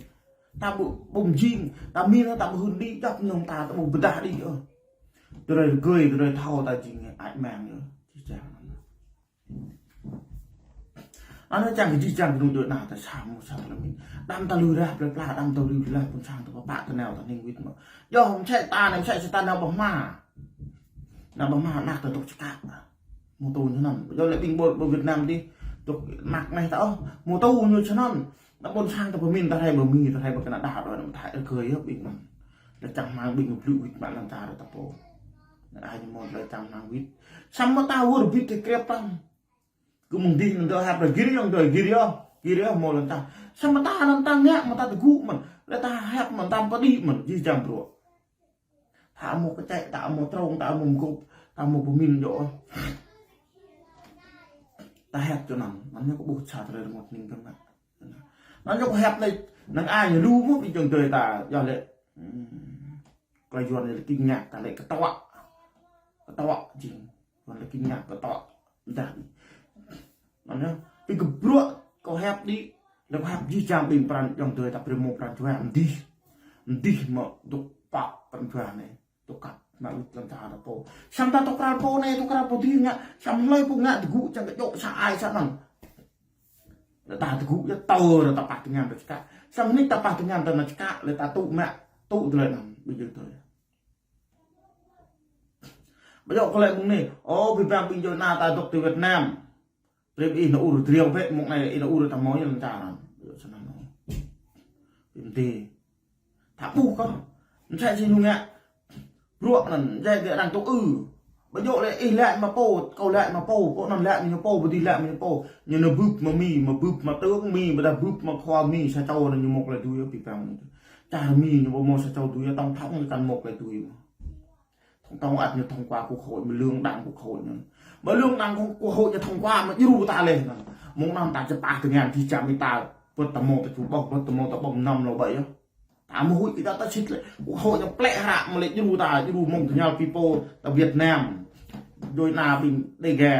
Ta ƀu, ƀu mjing, ta mĭn, ta ƀu hưn đĭ, djŏp mơnơ̆ng ta, ta ƀu pơdah đĭ, ơ. Tơlơi rơgơi, tơlơi thâo ta jing, ai mang, ơ. Jih jang. Anŭn čang kơ jih jang kơnung djuai ania ta sa mơ̆ sa tơlơi mĭn. Đăm ta lui rai plơi pla, đăm ta lui rai ƀôn sang ta pơpă ta nao ta ning wĭt mơ̆. Yơh, mơsĕ ta anai, mơsĕ si ta nao ƀơi hma. Nao ƀơi hma anak ta dŏ čơkă. Mơ̆ tui ñu anŭn. Yơh lĕ ƀing ƀôn, ƀôn Việt Nam dih. Dŏ anak anai ta ôh. Mơ̆ tui ñu anŭn. Anŭn ƀôn sang ta pơmĭn ta rai ƀơi Mi, ta rai ƀơi Canada, đôč anŭn ta rai rơgơi yơh ƀing anŭn. Lĕ čang hmang ƀing blŭ wĭt mă lŏn čar ta pô. Anŭn ai ñu hmâo lĕ čang hmang wĭt. Samơ̆ ta wơr bĭt tơ krep păng. Kơ mơ̆ng dih anŭn dŏ hiăp lĕ gir yơh, dŏ gir yơh, gir yơh hmâo lŏn čar. Samơ̆ ta anŭn ta ngă mơ̆n ta tơgŭ mơ̆n. Lĕ ta hiăp mơ̆n ta pơđĭ mơ̆n, jih jang bruă. Ta hmâo kơčĕ, ta hmâo trong, ta hmâo mơgŭp, ta hmâo pơmĭn djŏ. Ta hiăp čô anŭn, anŭn ñu kơ ƀuh sa tơlơi rơngot ning kơ mă. Anŭn ñu kơ hiăp anai, năng ai ñu lu mơ̆ ƀing čŏng tơi ta, yơh lĕ. Hmm. Tơlơi Yuan lĕ kinh ngạc, ta lĕ kơtŏ. Kơtŏ jing. Yuan lĕ kinh ngạc, kơtŏ. Dah. Anŭn yơh, ƀing kơ bruă kâo hiăp đĭ, lĕ kâo hiăp jih jang ƀing pran čŏng tơi ta brơi hmâo pran jua mơ̆n dih. Mơ̆n dih mơ̆ dŏ pă pran jua anai. Dŏ kăp, mă wĭt lŏn čar ta pô. Samơ̆ ta tŏ krăn pô anai, tŏ krăn pô dih ngă, samơ̆ hlơi pô ngă tơgŭ čang kơ djŏ sa ai sa anŭn. Lĕ ta tơgŭ yơh tơ ră ta pah tơngan ta čơkă. Samơ̆ nik ta pah tơngan ta nao čơkă, lĕ ta tŭ mă, tŭ tơlơi anŭn, ƀu djơ̆ tơi. Ƀu djơ̆ kơ lĕ mơ̆ng anai, ơ, abih bang ƀing djuai ania ta dŏ tơ Việt Nam. Brơi ih nao ur driâo bĕ, mơ̆ng anai ih nao ur ta hmâo yơh lŏn čar anŭn. Ƀu djơ̆ sa anŭn ôh. Ƀing tih. Ta ƀuh kơ. Mơsĕ si ñu ngă. Bruă anŭn, jai ƀiă arăng tŭ ư. Ƀu djơ̆ lĕ ih laĭ mă pô, kâo laĭ mă pô, pô anŭn laĭ mă ñu pô, pô dih laĭ mă ñu pô. Ñu nao bưp mă Mi, mă bưp mă tướng Mi, ƀôdah bưp mă khua Mi, sa čô anŭn ñu hmâo tơlơi dưi, abih bang. Čar Mi ñu ƀu hmâo sa čô dưi, tổng thống ñu kăn hmâo tơlơi dưi. Tổng thống ăt ñu thông qua quốc hội, mă lương đảng quốc hội ñu. Mă lương đảng quốc hội ñu thông qua mă djru ta lĕ anŭn. Mơ̆ng anŭn ta či pah tơngan jih jang ƀing ta, pơ̆t ta hmâo ta ču ƀơ̆ng, pơ̆t ta hmâo ta ƀơ̆ng năm lŏ ƀai yơh. Ta mơ̆ huĭ kơ ta ta sĭt lĕ, quốc hội ñu plĕ hră mă lĕ djru ta, djru mơ̆ng tơñal pi pô, ta Việt Nam. Djuai ania ƀing Đêga.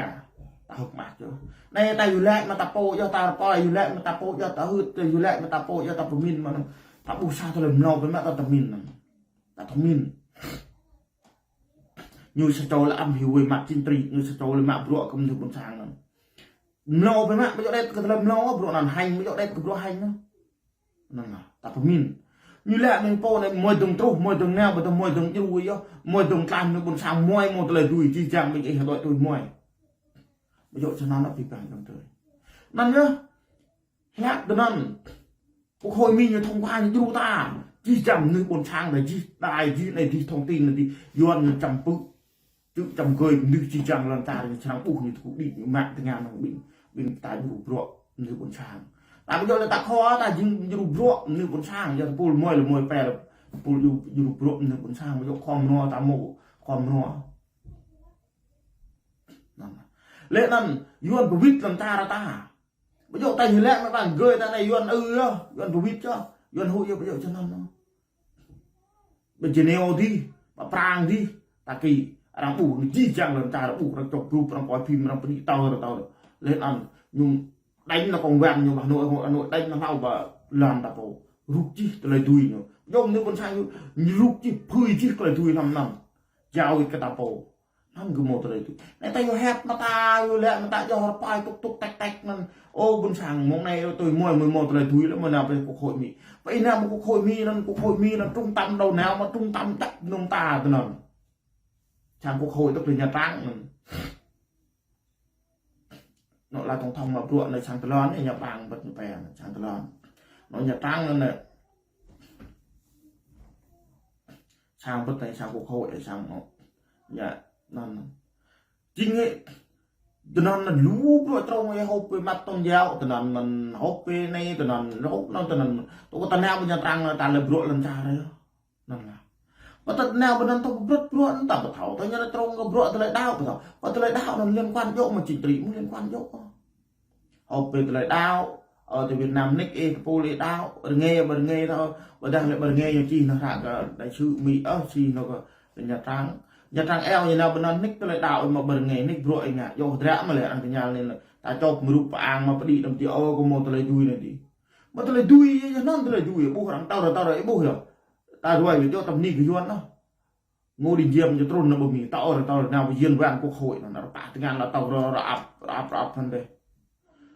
Ta hơ̆k mơak yơh. Anai ta yua laĭ mă ta pô yơh, ta rơpơi yua laĭ mă ta pô yơh, ta hưt yua laĭ mă ta pô yơh, ta pơmĭn mă anŭn. Ta ƀuh sa tơlơi mlâo biă mă ta pơmĭn anŭn. Ta pơmĭn. Ñu sa čô lĕ amĭ huĭ mă chính trị, ñu sa čô lĕ mă bruă kơ mơnuih ƀôn sang anŭn. Mlâo biă mă, ƀu djơ̆ đĕt kơ tơlơi mlâo, bruă anŭn hăng, ƀu djơ̆ đĕt kơ bruă hăng anŭn. Anŭn lah, ta pơmĭn. Ñu laĭ mơ̆ng pô anai, mơi dơ̆ng truh, mơi dơ̆ng nao, ƀôdah mơi dơ̆ng djru yơh, mơi dơ̆ng tlaih mơnuih ƀôn sang, mơi hmâo tơlơi dưi, jih jang ƀing ih hơdơ̆i tui mơi. Ƀu djơ̆ sa anŭn ôh, abih bang čŏng tơi. Anŭn yơh, Hlăk tơ anŭn, quốc hội Mi ñu thông qua ñu djru ta. Jih jang mơnuih ƀôn sang ta jih, đài jih anai jih, thông tin anai jih, Yuan ñu čăm pư̆. Čư̆ čăm gơi mơnuih jih jang lŏn čar ñu srăng ƀuh ñu tơgŭ đĭ ñu mă tơngan mơ̆ng ƀing. Ƀing ta djru bruă mơnuih ƀôn sang. Ta ƀu djơ̆ lĕ ta khua, ta jing djru bruă mơnuih ƀôn sang. Yua tơpul mơi lĕ mơi pĕ, tơpul djru, djru bruă mơnuih ƀôn sang. Ƀu djơ̆ khua mơnua ta mơ̆, khua mơnua. Anŭn. Lĕ anŭn, Yuan pơwĭt lŏn čar ta. Ƀu djơ̆ ta ñu lĕ mă ƀang gơi ta anai Yuan ư yơh, Yuan pơwĭt yơh, Yuan huĭ yơh, ƀu djơ̆ čơnăn. Ƀơi Geneva dih, ƀơi Prang dih, ta kĭ, arăng ƀuh, ñu jih jang lŏn čar ƀuh, arăng čŏk grup, arăng quay phim, arăng pơđĭ tơl, tơl. Lĕ anŭn, ñu đánh nó công an ñu ƀơi Hà Nội, Hà Nội đánh nó hlâo ƀơi lŏn ta pô. Rŭk jih tơlơi dưi ñu. Yôm ñu ƀôn sang ñu, ñu rŭk jih, phơi jih tơlơi dưi lăm anŭn. Jao kơ ta pô. Anŭn kơ mâo tơlơi dưi. Anai ta yua hiăp mơta, yua lĕ mơta, yua rơpai tŭk tŭk tĕk tĕk anŭn. Ô, ƀôn sang mơ̆ng anai tui mơi mơi mâo tơlơi dưi lĕ mơi nao pơ Quốc hội Mi. Pơ ih nao mă Quốc hội Mi anŭn, Quốc hội Mi anŭn trung tâm đầu não mă trung tâm đăp nông ta tơ anŭn. Sang Quốc hội tức là Nhà Trắng anŭn. Anŭn là tổng thống mă bruă anai sang tơlơi anai Nhật Bản bật ñu pĕ sang tơlơi. Anŭn Nhà Trắng anŭn anai. Sang bật anai sang Quốc hội sang anŭn. Nhà anŭn. Jing hĕ, tơ anŭn anŭn lu bruă trong hĕ họp về mặt tôn giáo, tơ anŭn anŭn họp về anai, tơ anŭn họp anŭn, tơ anŭn. Tơ kơ ta nao ƀơi Nhà Trắng anŭn ta lĕ bruă lŏn čar yơh. Anŭn lah. Ƀơi ta nao ƀơi anŭn ta bruă bruă anŭn ta ƀu thâo, ta ñu anŭn trong kơ bruă tơlơi đăo ƀu thâo. Ƀơi tơlơi đăo anŭn liên quan djơ̆ mă chính trị, mơ̆ liên quan djơ̆. Họp về tơlơi đăo, ơ, tơ Việt Nam nik ih, tơpul ih đăo, rơngai, ƀơi rơngai thâo, ƀôdah lĕ ƀơi rơngai ñu čih anŭn hră kơ đại sứ Mi, ơ, čih anŭn kơ Nhà Trắng. Nhà Trắng eo ñu nao ƀơi anŭn nik tơlơi đăo mă ƀơi rơngai, nik bruă ih ngă, yua hơdră mă lĕ arăng kơñal anai lĕ. Ta čŏk mơrup pơ-ang mă pơđĭ đăm ti ơ kơ mâo tơlơi dưi anai dih. Mâo tơlơi dưi, yơh anŭn tơlơi dưi, ƀuh arăng tơl, tơl, ih ƀuh yơh. Ta ruai wĕ djơ̆ tăm ni kơ Yuan anŭn. Ngô Đình Diệm ñu trŭn anŭn ƀơi Mi, tơl, tơl, nao ƀơi Diễn Văn Quốc hội anŭn, arăng pă tơngan lĕ tơl, rơ, rơ, ăp, rơ, ăp, rơ, ăp, anŭn dêh.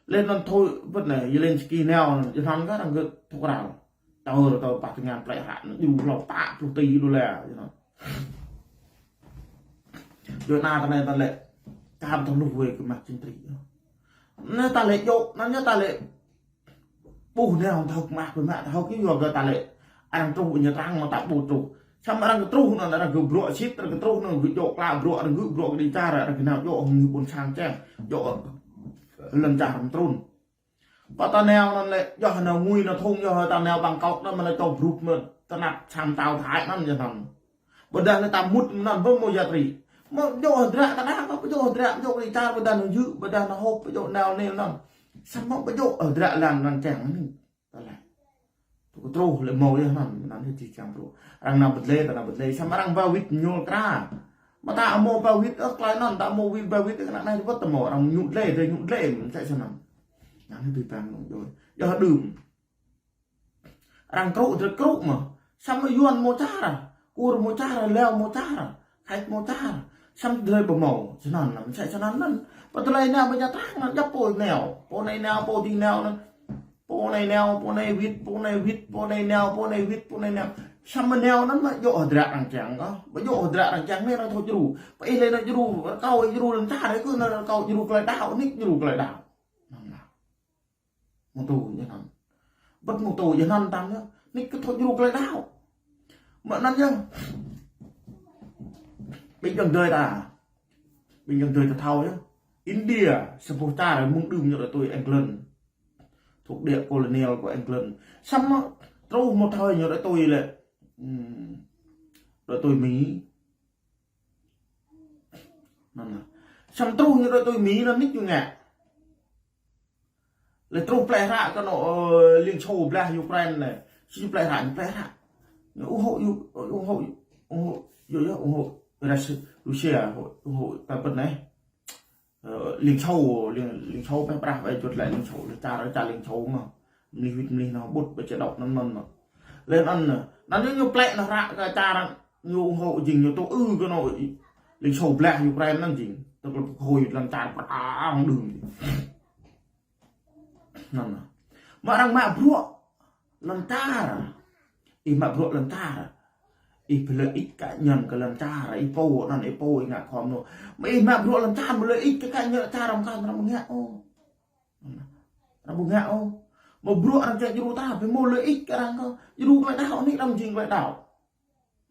Lĕ anŭn thôi, ƀơi anai, Zelensky nao, yơh anŭn kơ arăng gơ̆ thâo krao. Tơl, tơl, pă tơngan plĕ hră anŭn, djru hlâo pă pluh tỉ đô la, yơh anŭn. Yua anŭn ta anai ta lĕ, kăm tơl luh wĕ kơ mă chính trị. Anai ta lĕ djơ̆, anŭn ñu ta lĕ ƀuh nao thâo kơ mă, kơ mă, thâo kơ yua kơ ta lĕ. Arăng truh Nhà Trắng mă ta ƀu truh. Samơ̆ arăng kơ truh anŭn, arăng kơ bruă sĭt, arăng kơ truh anŭn, gơ̆ djơ̆ klă bruă, arăng gơ̆ bruă kơ đi čar, arăng kơ nao djơ̆ hăng mơnuih ƀôn sang čang, djơ̆ lŏn čar mơtrŭn. Pă ta nao anŭn lĕ, yơh nao ngui nao thŭng, yơh ta nao Bangkok anŭn, mơ̆ nao čŏk grup mơ̆, tơnap sang tao Thái anŭn yơh anŭn. Ƀôdah lĕ ta mŭt anŭn, ƀu mâo giá trị. Mơ̆ djơ̆ hơdră ta nao, ƀu djơ̆ hơdră, djơ̆ đi čar, ƀôdah nao jư̆, ƀôdah nao họp, ƀu djơ̆ nao anai anŭn. Samơ̆ ƀu djơ̆ hơdră lăm anŭn čang anai. Ta lĕ. Tơ kơ truh lĕ mâo yơh anŭn, anŭn yơh čih čang bruă. Arăng nao bơdlê, ta nao bơdlê, samơ̆ arăng ba wĭt ñu kra. Mơ̆ ta mâo ba wĭt, ơ, tơlơi anŭn, ta mâo wĭt ba wĭt, kơ anăp anai wơ̆t ta mâo, arăng ñu dlê, dlê, ñu dlê, mơ̆ sĕ anŭn. Anŭn yơh tui păng nông djơ̆. Yơh đưm. Arăng krŭ, dret krŭ mơ̆. Samơ̆ Yuan mâo čar, Kur mâo čar, Lao mâo čar, Khač mâo čar. Samơ̆ dlê ƀu mâo, čơnăn anŭn, mơ̆ sĕ čơnăn anŭn. Pơ tơlơi nao ƀơi Nhà Trắng anŭn, djăp pô nao. Pô anai nao, pô dih nao anŭn. Pô anai nao, pô anai wĭt, pô anai wĭt, pô anai nao, pô anai wĭt, pô anai nao. Samơ̆ nao anŭn mơ̆ djơ̆ hơdră arăng čang kơ. Ƀu djơ̆ hơdră arăng čang anai arăng thâo djru. Pơ ih lĕ nao djru, rơkâo djru lŏn čar, ih kơ nao rơkâo djru tơlơi đăo, nik djru tơlơi đăo. Anŭn lah. Mơ̆ tŭ yơh anŭn. Ƀơi mơ̆ tŭ yơh anŭn tăm yơh. Nik kơ thâo djru tơlơi đăo. Mơ̆ anŭn yơh. Ƀing ayŏng adơi ta. Ƀing ayŏng adơi ta thâo yơh. India, sa boh čar mơ̆ng đưm ñu ră tui England. Thuộc địa colonial của England. Samơ̆ truh một thời ñu ră tui lĕ, ừm, ră tui Mi. Anŭn lah. Samơ̆ truh ñu ră tui Mi anŭn nik ñu ngă. Lĕ truh plĕ hră kơ anŏ, ơ, Liên Xô blah Ukraine anai. Či plĕ hră, ñu plĕ hră. Ñu ủng hộ, ủng hộ, ủng hộ, yơh, yơh, ủng hộ Russia, ủng hộ, ủng hộ ta ƀơ̆t anai. Ơ, Liên Xô, Liên, Liên Xô pĕ prah ƀai čut lĕ Liên Xô, lĕ čar, čar Liên Xô mơ̆. Mlih wĭt mlih anŭn ƀut ƀai čơđŏk anŭn mơ̆n mơ̆. Lĕ anŭn, anŭn ñu, ñu plĕ anŭn hră kơ čar, ñu ủng hộ jing ñu tŭ ư kơ anŏ Liên Xô blah Ukraine anŭn jing. Tơl kơ khôi lŏn čar prah ang đưm. Anŭn. Mơ̆ arăng mă bruă lŏn čar. Ih mă bruă lŏn čar. Ih pơlĕ ih kơ ñăn kơ lŏn čar, ih pô anŭn, ih pô ih ngă khŏm anŭn. Mơ̆ ih mă bruă lŏn čar, mơ̆ lĕ ih kơ kơ ñăn čar arăng kơ arăng ƀu ngă ôh. Arăng ƀu ngă ôh. Mơ̆ bruă arăng čang djru ta, pơmâo lĕ ih kơ arăng kơ. Djru tơlơi đăo, nik đăm jing tơlơi đăo.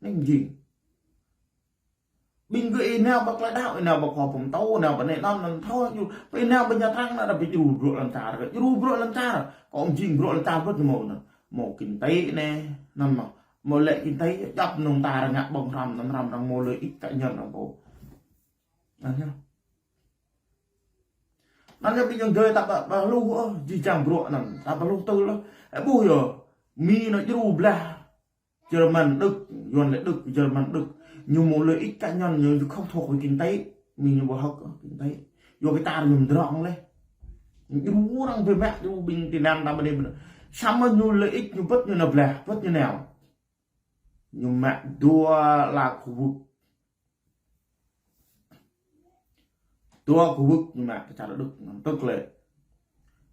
Nik jing. Ƀing gơ̆ ih nao ƀơi klai đao, ih nao ƀơi khua pơtô, nao ƀơi anai anŭn anŭn thâo ñu. Ƀơi nao ƀơi Nha Trang anai dah ƀu djru bruă lŏn čar, djru bruă lŏn čar. Kơ ƀu jing bruă lŏn čar ƀu djru mơ̆n. Mơ̆ kinh tế anai, anŭn mơ̆. Mơ̆ lĕ kinh tế, djŏp mơnơ̆ng ta arăng ngă ƀơ̆ng hrăm, anŭn hrăm arăng mơ̆ lợi ích cá nhân arăng pô. Anŭn yơh. Anŭn yơh ƀing ayŏng adơi ta ƀu, ƀu hluh ôh, jih jang bruă anŭn, ta ƀu hluh tơl ôh. Ơ ƀuh yơh, Mi anŭn djru blah Jerman Đức, Yuan lĕ Đức, Jerman Đức. Ñu mơ̆ lợi ích cá nhân, ñu, ñu không thuộc về kinh tế. Mi ñu ƀu hơ̆k ôh, kinh tế. Yua kơ ta ñu mdrŏng leh. Ñu djru arăng ƀu mă, djru ƀing Việt Nam ta ƀơi anai ƀơi anŭn. Samơ̆ ñu lợi ích ñu ƀuh ñu nao blah, ƀuh ñu nao. Ñu mă dua la khu vực. Dua khu vực ñu mă kơ čar Đức, anŭn tức lĕ.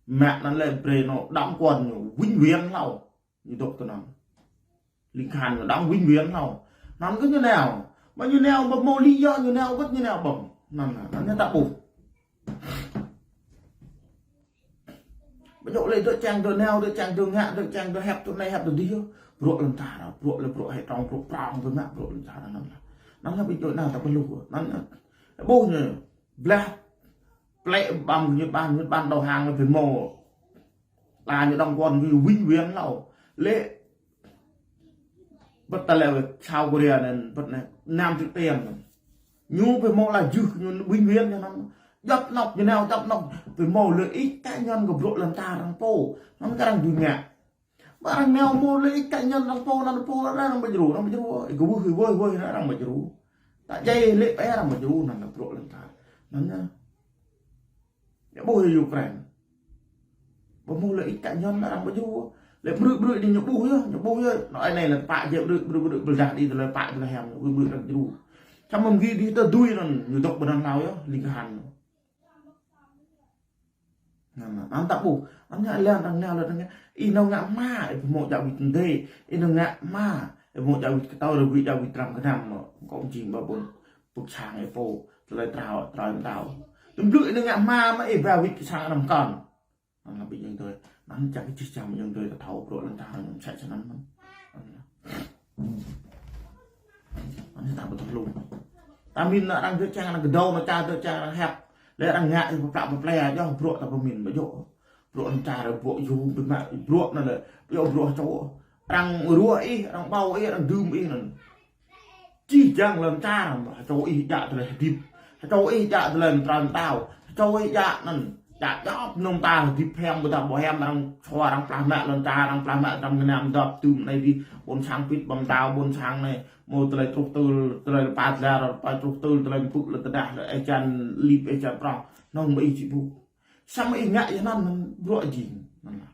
Mă anŭn lĕ brơi ñu đóng quân ñu vĩnh viễn hlâo. Ñu dŏ tơ anŭn. Ling Khan ñu đóng vĩnh viễn hlâo. Anŭn kơ ñu nao. Mă ñu nao ƀu mơ̆ lý do ñu nao ƀuh ñu nao ƀơ̆ng. Anŭn, anŭn ñu ta ƀuh. Ƀu djơ̆ lĕ dŏ čang dŏ nao, dŏ čang dŏ ngă, dŏ čang dŏ hiăp tui anai hiăp tui adih yơh. Bruă lŏn čar, bruă lĕ bruă hĕ trong, bruă prŏng ƀu mă bruă lŏn čar anŭn lah. Anŭn yơh ƀing ayŏng adơi ta ƀu hluh, anŭn yơh. Ƀuh ñu, blah, plĕ ƀăm Nhật Bản, Nhật Bản đầu hàng lĕ ƀu mơ̆. Là ñu đóng quân ñu vĩnh viễn hlâo. Lĕ ƀuh ta lĕ South Korea anŭn, ƀuh anai, Nam Triều Tiên anŭn. Ñu ƀu mơ̆ là jưh ñu vĩnh viễn ñu anŭn. Djŏp anŏ, ñu nao djŏp anŏ, ƀu mơ̆ lợi ích cá nhân kơ bruă lŏn čar arăng pô. Anŭn kơ arăng dưi ngă. Ƀơi arăng nao mơ̆ lợi ích cá nhân arăng pô, anŭn pô arăng ƀu djru, arăng ƀu djru. Ih kơ wơh, wơh, wơh, arăng ƀu djru. Ta djai lĕ ƀai arăng ƀu djru, anŭn lĕ bruă lŏn čar. Anŭn yơh. Yua ƀuh yơh Ukraine. Ƀu mơ̆ lợi ích cá nhân arăng ƀu djru. Lĕ brư̆ brư̆ đi ñu ƀuh yơh, ñu ƀuh yơh. Anŭn anai lĕ pă jĕ brư̆ brư̆ brư̆ brư̆ dah đi tơlơi pă tơlơi hiam ñu brư̆ brư̆ arăng djru. Samơ̆ mơ̆ng gih ta dưi anŭn, ñu dŏ ƀơi anŭn hlâo yơh, Ling Khan. Anŭn, anŭn ta ƀuh, anŭn ngă lĕ arăng nao lĕ arăng ngă. Ih nao ngă hmua, ih ƀu mơ̆ djă wĭt tơdơi. Ih nao ngă hmua, ih ƀu mơ̆ djă wĭt kơtâo, rơwĭ djă wĭt răm kơnăm mơ̆. Kơ ƀu jing ƀu ƀôn pơ̆k sang ih pô, tơlơi trao, trao mơtao. Tơm blư̆ ih nao ngă hmua mơ̆ ih ba wĭt kơ sang anăm kơn. Anŭn lah ƀing ayŏng adơi. Anŭn čang kơ jih jang ƀing ayŏng adơi ta thâo bruă lŏn čar anŭn mơsĕ snăn mơ̆n. Anŭn lah. Anŭn ta ƀu thâo hluh. Ta min arăng dŏ čang arăng kơdâo, arăng čar dŏ čang arăng hiăp. Lĕ arăng ngă ih pơplă pơplĕ yơh bruă ta pơmin ƀu djơ̆. Bruă lŏn čar bruă yơh ƀu mă bruă anŭn lĕ. Ƀu djơ̆ bruă čô. Arăng ruă ih, arăng ƀâo ih, arăng dưm ih anŭn. Jih jang lŏn čar, hơčô ih djă tơlơi hơdip. Hơčô ih djă tơlơi mơtrơi mơtao. Hơčô ih djă anŭn. Djă djŏp mơnơ̆ng ta hơdip hiam ƀu ta ƀu hiam arăng sua arăng plah mă lŏn čar, arăng plah mă arăng gơnam dŏp tŭm anai dih. Ƀôn sang pit ƀăm đao, ƀôn sang anai. Mơ̆ tơlơi truh tơl, tơlơi rơpa tơlar, rơpa truh tơl, tơlơi mpŭ lĕ tơdah lĕ ih čan lip ih čan prŏng. Nŏng mơ̆ ih či ƀuh. Samơ̆ ih ngă yơh anŭn, anŭn bruă jing. Anŭn lah.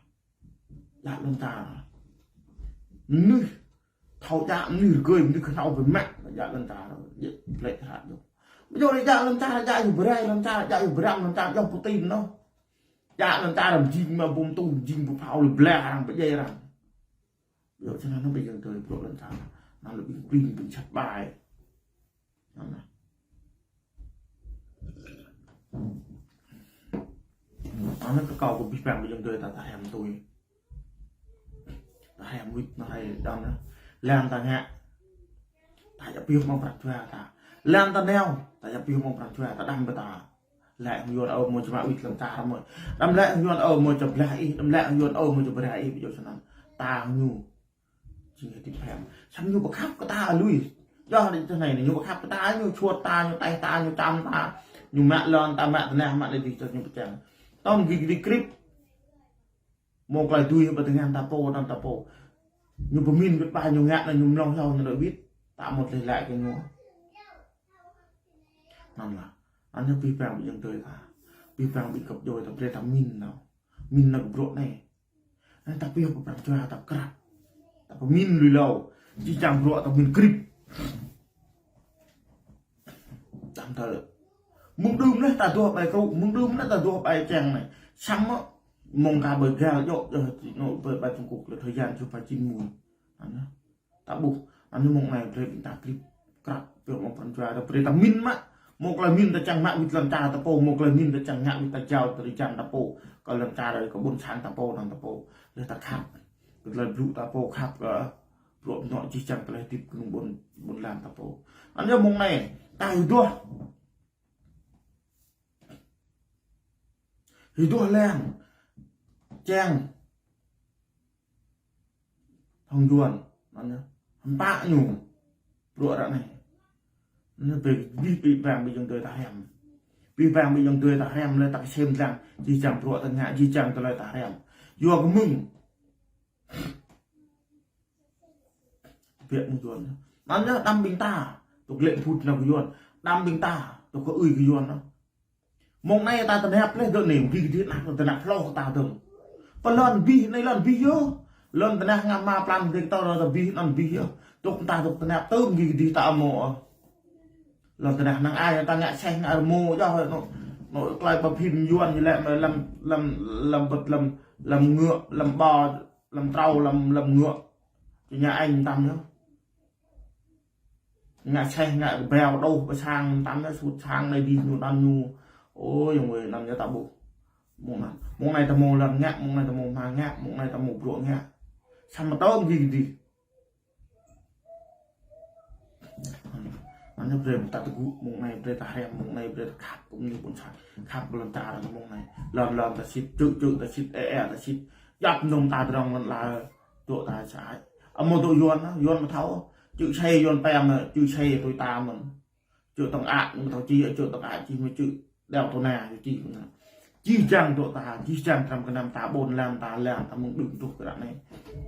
Djă lŏn čar. Mơnuih thâo djă, mơnuih rơgơi, mơnuih kơhnâo ƀu mă, djă lŏn čar. Djă plĕ hră djŏ. Ƀu djơ̆ lĕ djă lŏn čar, djă yua Brah lŏn čar, djă yua Brah lŏn čar, djŏ Putin anŭn. Djă lŏn čar arăng jing mă bom tŭ, jing pơphao lĕ blah arăng pơdjai arăng. Ƀu djơ̆ čang anŭn ƀing ayŏng adơi bruă lŏn čar. Anŭn lĕ ƀing pring, ƀing sat ƀai. Anŭn. Anŭn kơ kâo kơ abih bang ƀing ayŏng adơi ta, ta hiam tui. Ta hiam wĭt anŭn hai đăm anŭn. Lăng ta ngă. Ta djă pioh mơ̆ng pran jua ta. Lăng ta nao. Ta djă pioh mơ̆ng pran jua ta, đăm ƀu ta. Lĕ hăng Yuan ơ mơ̆ čơmă wĭt lŏn čar mơ̆. Đăm lĕ hăng Yuan ơ mơ̆ čơblah ih, đăm lĕ hăng Yuan ơ mơ̆ čơbrah ih, ƀu djơ̆ snăn. Ta hăng ñu. Jing hơdip hiam. Samơ̆ ñu ƀu khăp kơ ta lui. Yua anai tơ anai ñu ƀu khăp kơ ta, ñu čuăt ta, ñu taih ta, ñu čăm ta. Ñu mă lŏn ta, mă tơnah, mă anai dih, tơ ñu pơčang. Tơm gih dih krip. Mơ̆ klai dui hơbă tơngan ta pô, anăn ta pô. Ñu pơmin wĭt ƀă ñu ngă anăn ñu mlŏng hlâo ñu lĕ wĭt. Ta mơ̆ tơlơi laĭ kơ ñu. Anăn lah. Anăn abih bang ƀing ayŏng adơi ta. Abih bang ƀing găp djuai ta brơi ta min nao. Min nao kơ bruă anai. Anăn ta pioh pơ pran jua ta krăp. Ta pơmin lui hlâo. Jih jang bruă ta min krip. Tam tơ lĕ. Mơ̆ng đưm anai ta duah ƀai krŭ, mơ̆ng đưm anai ta duah ƀai čang anai. Samơ̆ mơ̆ng ka ƀai gal djŏ, djŏ ti anŭn ƀai, ƀai Trung Quốc lĕ thời gian chưa phải chín mùi. Anăn. Ta ƀuh, anŭn mơ̆ng anai brơi ƀing ta krip, krăp, pioh mơ̆ng pran jua ta brơi ta min mă. Mơ̆ klai min ta čang mă wĭt lŏn čar ta pô, mơ̆ klai min ta čang ngă wĭt ta jao tơlơi jăn ta pô. Kơ lŏn čar kơ ƀôn sang ta pô, anăn ta pô. Lĕ ta khăp. Kơ tơlơi blŭ ta pô khăp kơ bruă anŏ jih jang tơlơi hơdip kơnung ƀôn, ƀôn lan ta pô. Anŭn yơh mơ̆ng anai, ta hơduah. Hơduah leng. Čeng. Hăng Yuan. Anŭn yơh. Hơmpă ñu. Bruă ră anai. Anŭn yơh ƀing, ƀing, ƀing bang ƀing ayŏng adơi ta hriăm. Ƀing bang ƀing ayŏng adơi ta hriăm lĕ ta kơsem lăng. Jih jang bruă ta ngă, jih jang tơlơi ta hriăm. Yua kơ mơ̆ng. Biă mơ̆ng Yuan. Anŭn yơh đăm ƀing ta. Tŭk lĕ phŭt nao kơ Yuan. Đăm ƀing ta. Tŭk kơ ơi kơ Yuan. Mơ̆ng anai ta tơnap lĕ dŏ nem, ƀing gih dih anăp tơnap hloh ta dơ̆ng. Pơ lŏn abih, anai lŏn abih yơh. Lŏn tơnah ngă ma plan dih tơ rơ ta abih, lŏn abih yơh. Tŭk ta tŭk tơnap tơm ƀing gih dih ta amo. Lŏn tơnah năng ai ta ngă seh ngă rơmô yơh, nô, nô, tơlơi ƀă phim Yuan ñu lĕ lăm, lăm, lăm bơ̆t, lăm, lăm ngŏ, lăm ƀâo, lăm trâo, lăm, lăm ngŏ. Čơ ñu ai tam yơh. Ngă seh, ngă kơbao đôh, pơ sang, tam yơh sut sang anai dih ñu đăn ñu. Ôi, ayŏng ơi, anŭn yơh ta ƀuh. Mơ̆ng anŭn. Mơ̆ng anai ta mơ̆ lŏn ngă, mơ̆ng anai ta mơ̆ hma ngă, mơ̆ng anai ta mơ̆ bruă ngă. Samơ̆ tơm ƀing gih dih. Anŭn yơh brơi ta tơgŭ, mơ̆ng anai brơi ta hriăm, mơ̆ng anai brơi ta khăp, kơ ñu ƀôn sang. Khăp kơ lŏn čar mơ̆ng anai. Lŏn, lŏn ta sĭt, čư̆, čư̆ ta sĭt, ê, ê ta sĭt. Djŏp mơnơ̆ng ta drŏng lŏn la. Dŏ ta sa ai. Amo dŏ Yuan, Yuan mă thâo. Čư̆ xe Yuan pem, čư̆ xe tui ta mơ̆n. Čư̆ tŏng ak, mă thâo či, čư̆ tŏng ak či, mă čư̆ đeo tô na, či. Jih jang dŏ ta, jih jang tram kơnăm ta, ƀôn lan ta, lan ta mơ̆ng đưm truh kơ ră anai.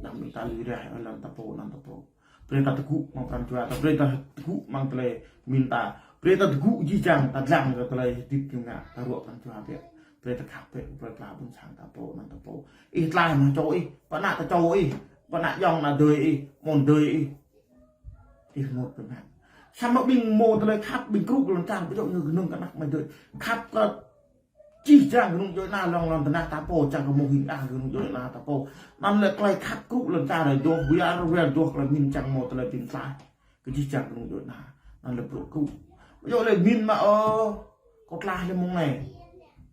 Đăm ƀing ta lui reh, ơ, lan ta pô, lan ta pô. Brơi ta tơgŭ mơ̆ng pran jua ta, brơi ta tơgŭ mơ̆ng tơlơi min ta. Brơi ta tơgŭ jih jang, ta dlăng kơ tơlơi hơdip ñu ngă, ta ruă pran jua biă. Brơi ta khăp biă, brơi ta ƀôn sang ta pô, lan ta pô. Ih tlaih mă čô ih, pơ ană ta čô ih, pơ ană ayŏng ană adơi ih, mơ̆n adơi ih. Ih rơngot biă mă. Samơ̆ ƀing mơ̆ tơlơi khăp ƀing krŭ lŏn čar, ƀu djơ̆ ñu gơnơ̆ng kơ anăp mơ̆ adơi. Khăp kơ jih jang gơnơ̆ng djuai ana lŏn lŏn tơnah ta pô, čang kơ mơ̆ng hing ah gơnơ̆ng djuai ana ta pô. Anŭn lĕ tơlơi khăp krŭ lŏn čar dŏ, ƀiă rơwel dŏ tơlơi min čang mơ̆ tơlơi ƀing tlaih. Kơ jih jang gơnơ̆ng djuai ana. Anŭn lĕ bruă krŭ. Ƀu djơ̆ lĕ min mă, ơ, kâo tlaih lĕ mơ̆ng anai.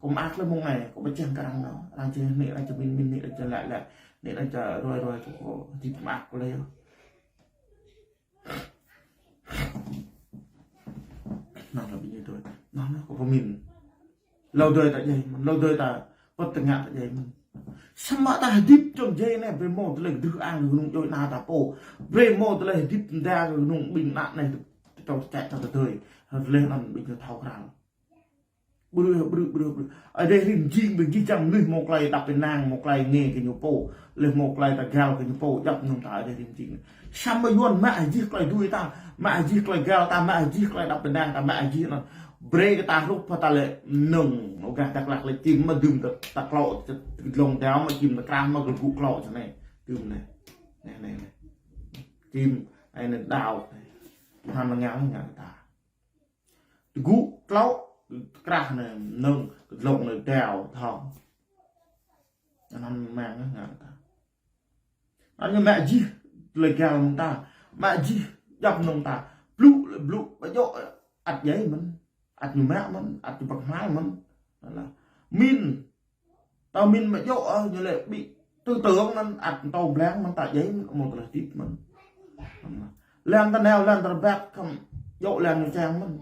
Kâo mơak lĕ mơ̆ng anai. Kâo ƀu čang kơ arăng nao. Arăng čang anai, arăng čang min, min anai, arăng čang lĕ lĕ. Anai arăng čang ruai ruai, kâo, kâo hơdip mơak kâo lĕ yơh. Anŭn lĕ ƀing ñu dơi. Anŭn lĕ kâo pơmin. Hlâo dơi ta djai mơ̆n, hlâo dơi ta pơ̆t tơngă ta djai mơ̆n. Samơ̆ ta hơdip čŏng djai anai, brơi mơ̆ tơlơi kơdrưh ang gơnơ̆ng djuai ana ta pô. Brơi mơ̆ tơlơi hơdip nda gơnơ̆ng ƀing ană anai tơčô tơčĕ ta tơdơi. Tơlơi anŭn ƀing ta thâo krăn. Brư̆, brư̆, brư̆, brư̆. Ơi Adai rĭm jing ƀing gih čang mơnuih mơ̆ tơlơi đăp ƀing nang, mơ̆ tơlơi ngă kơ ñu pô. Lĕ mơ̆ tơlơi ta gal kơ ñu pô, djŏp mơnơ̆ng ta Ơi Adai rĭm jing. Samơ̆ Yuan mă hơjih tơlơi dui ta, mă hơjih tơlơi gal ta, mă hơjih tơlơi đăp ƀing nang ta, mă hơjih anŭn. Brơi kơ ta hrup pơ ta lĕ nơ̆ng, nô gah ta klak lĕ čim mă dưm ta, ta klŏ, ta dlông dao mă čim ta krah mă gơgŭ klŏ čơ anai. Dưm anai. Anai, anai, anai. Čim, anai, anai dao. Hăng mơ̆ ngă, ngă kơ ta. Tơgŭ klŏ, krah anai, nơ̆ng, kơ dlông anai dao, thâo. Anŭn mơ̆ng ngă kơ ta. Anŭn ñu mă jih tơlơi gal mơ̆ng ta. Mă jih djŏp mơnơ̆ng ta. Blŭ, blŭ, ƀu djơ̆, ăt djai mơ̆n. Ăt ñu mă mơ̆n, ăt ñu pơkơhma̱l mơ̆n. Anŭn lĕ. Min. Tơ min ƀu djơ̆, ơ, ñu lĕ ƀu tư tưởng anŭn, ăt tơ blang mơ̆n ta djai mơ̆n, mơ̆ tơlơi hơdip mơ̆n. Anŭn lĕ. Lăng ta nao, lăng ta rơbat, kăm djơ̆ lăng ñu čang mơ̆n.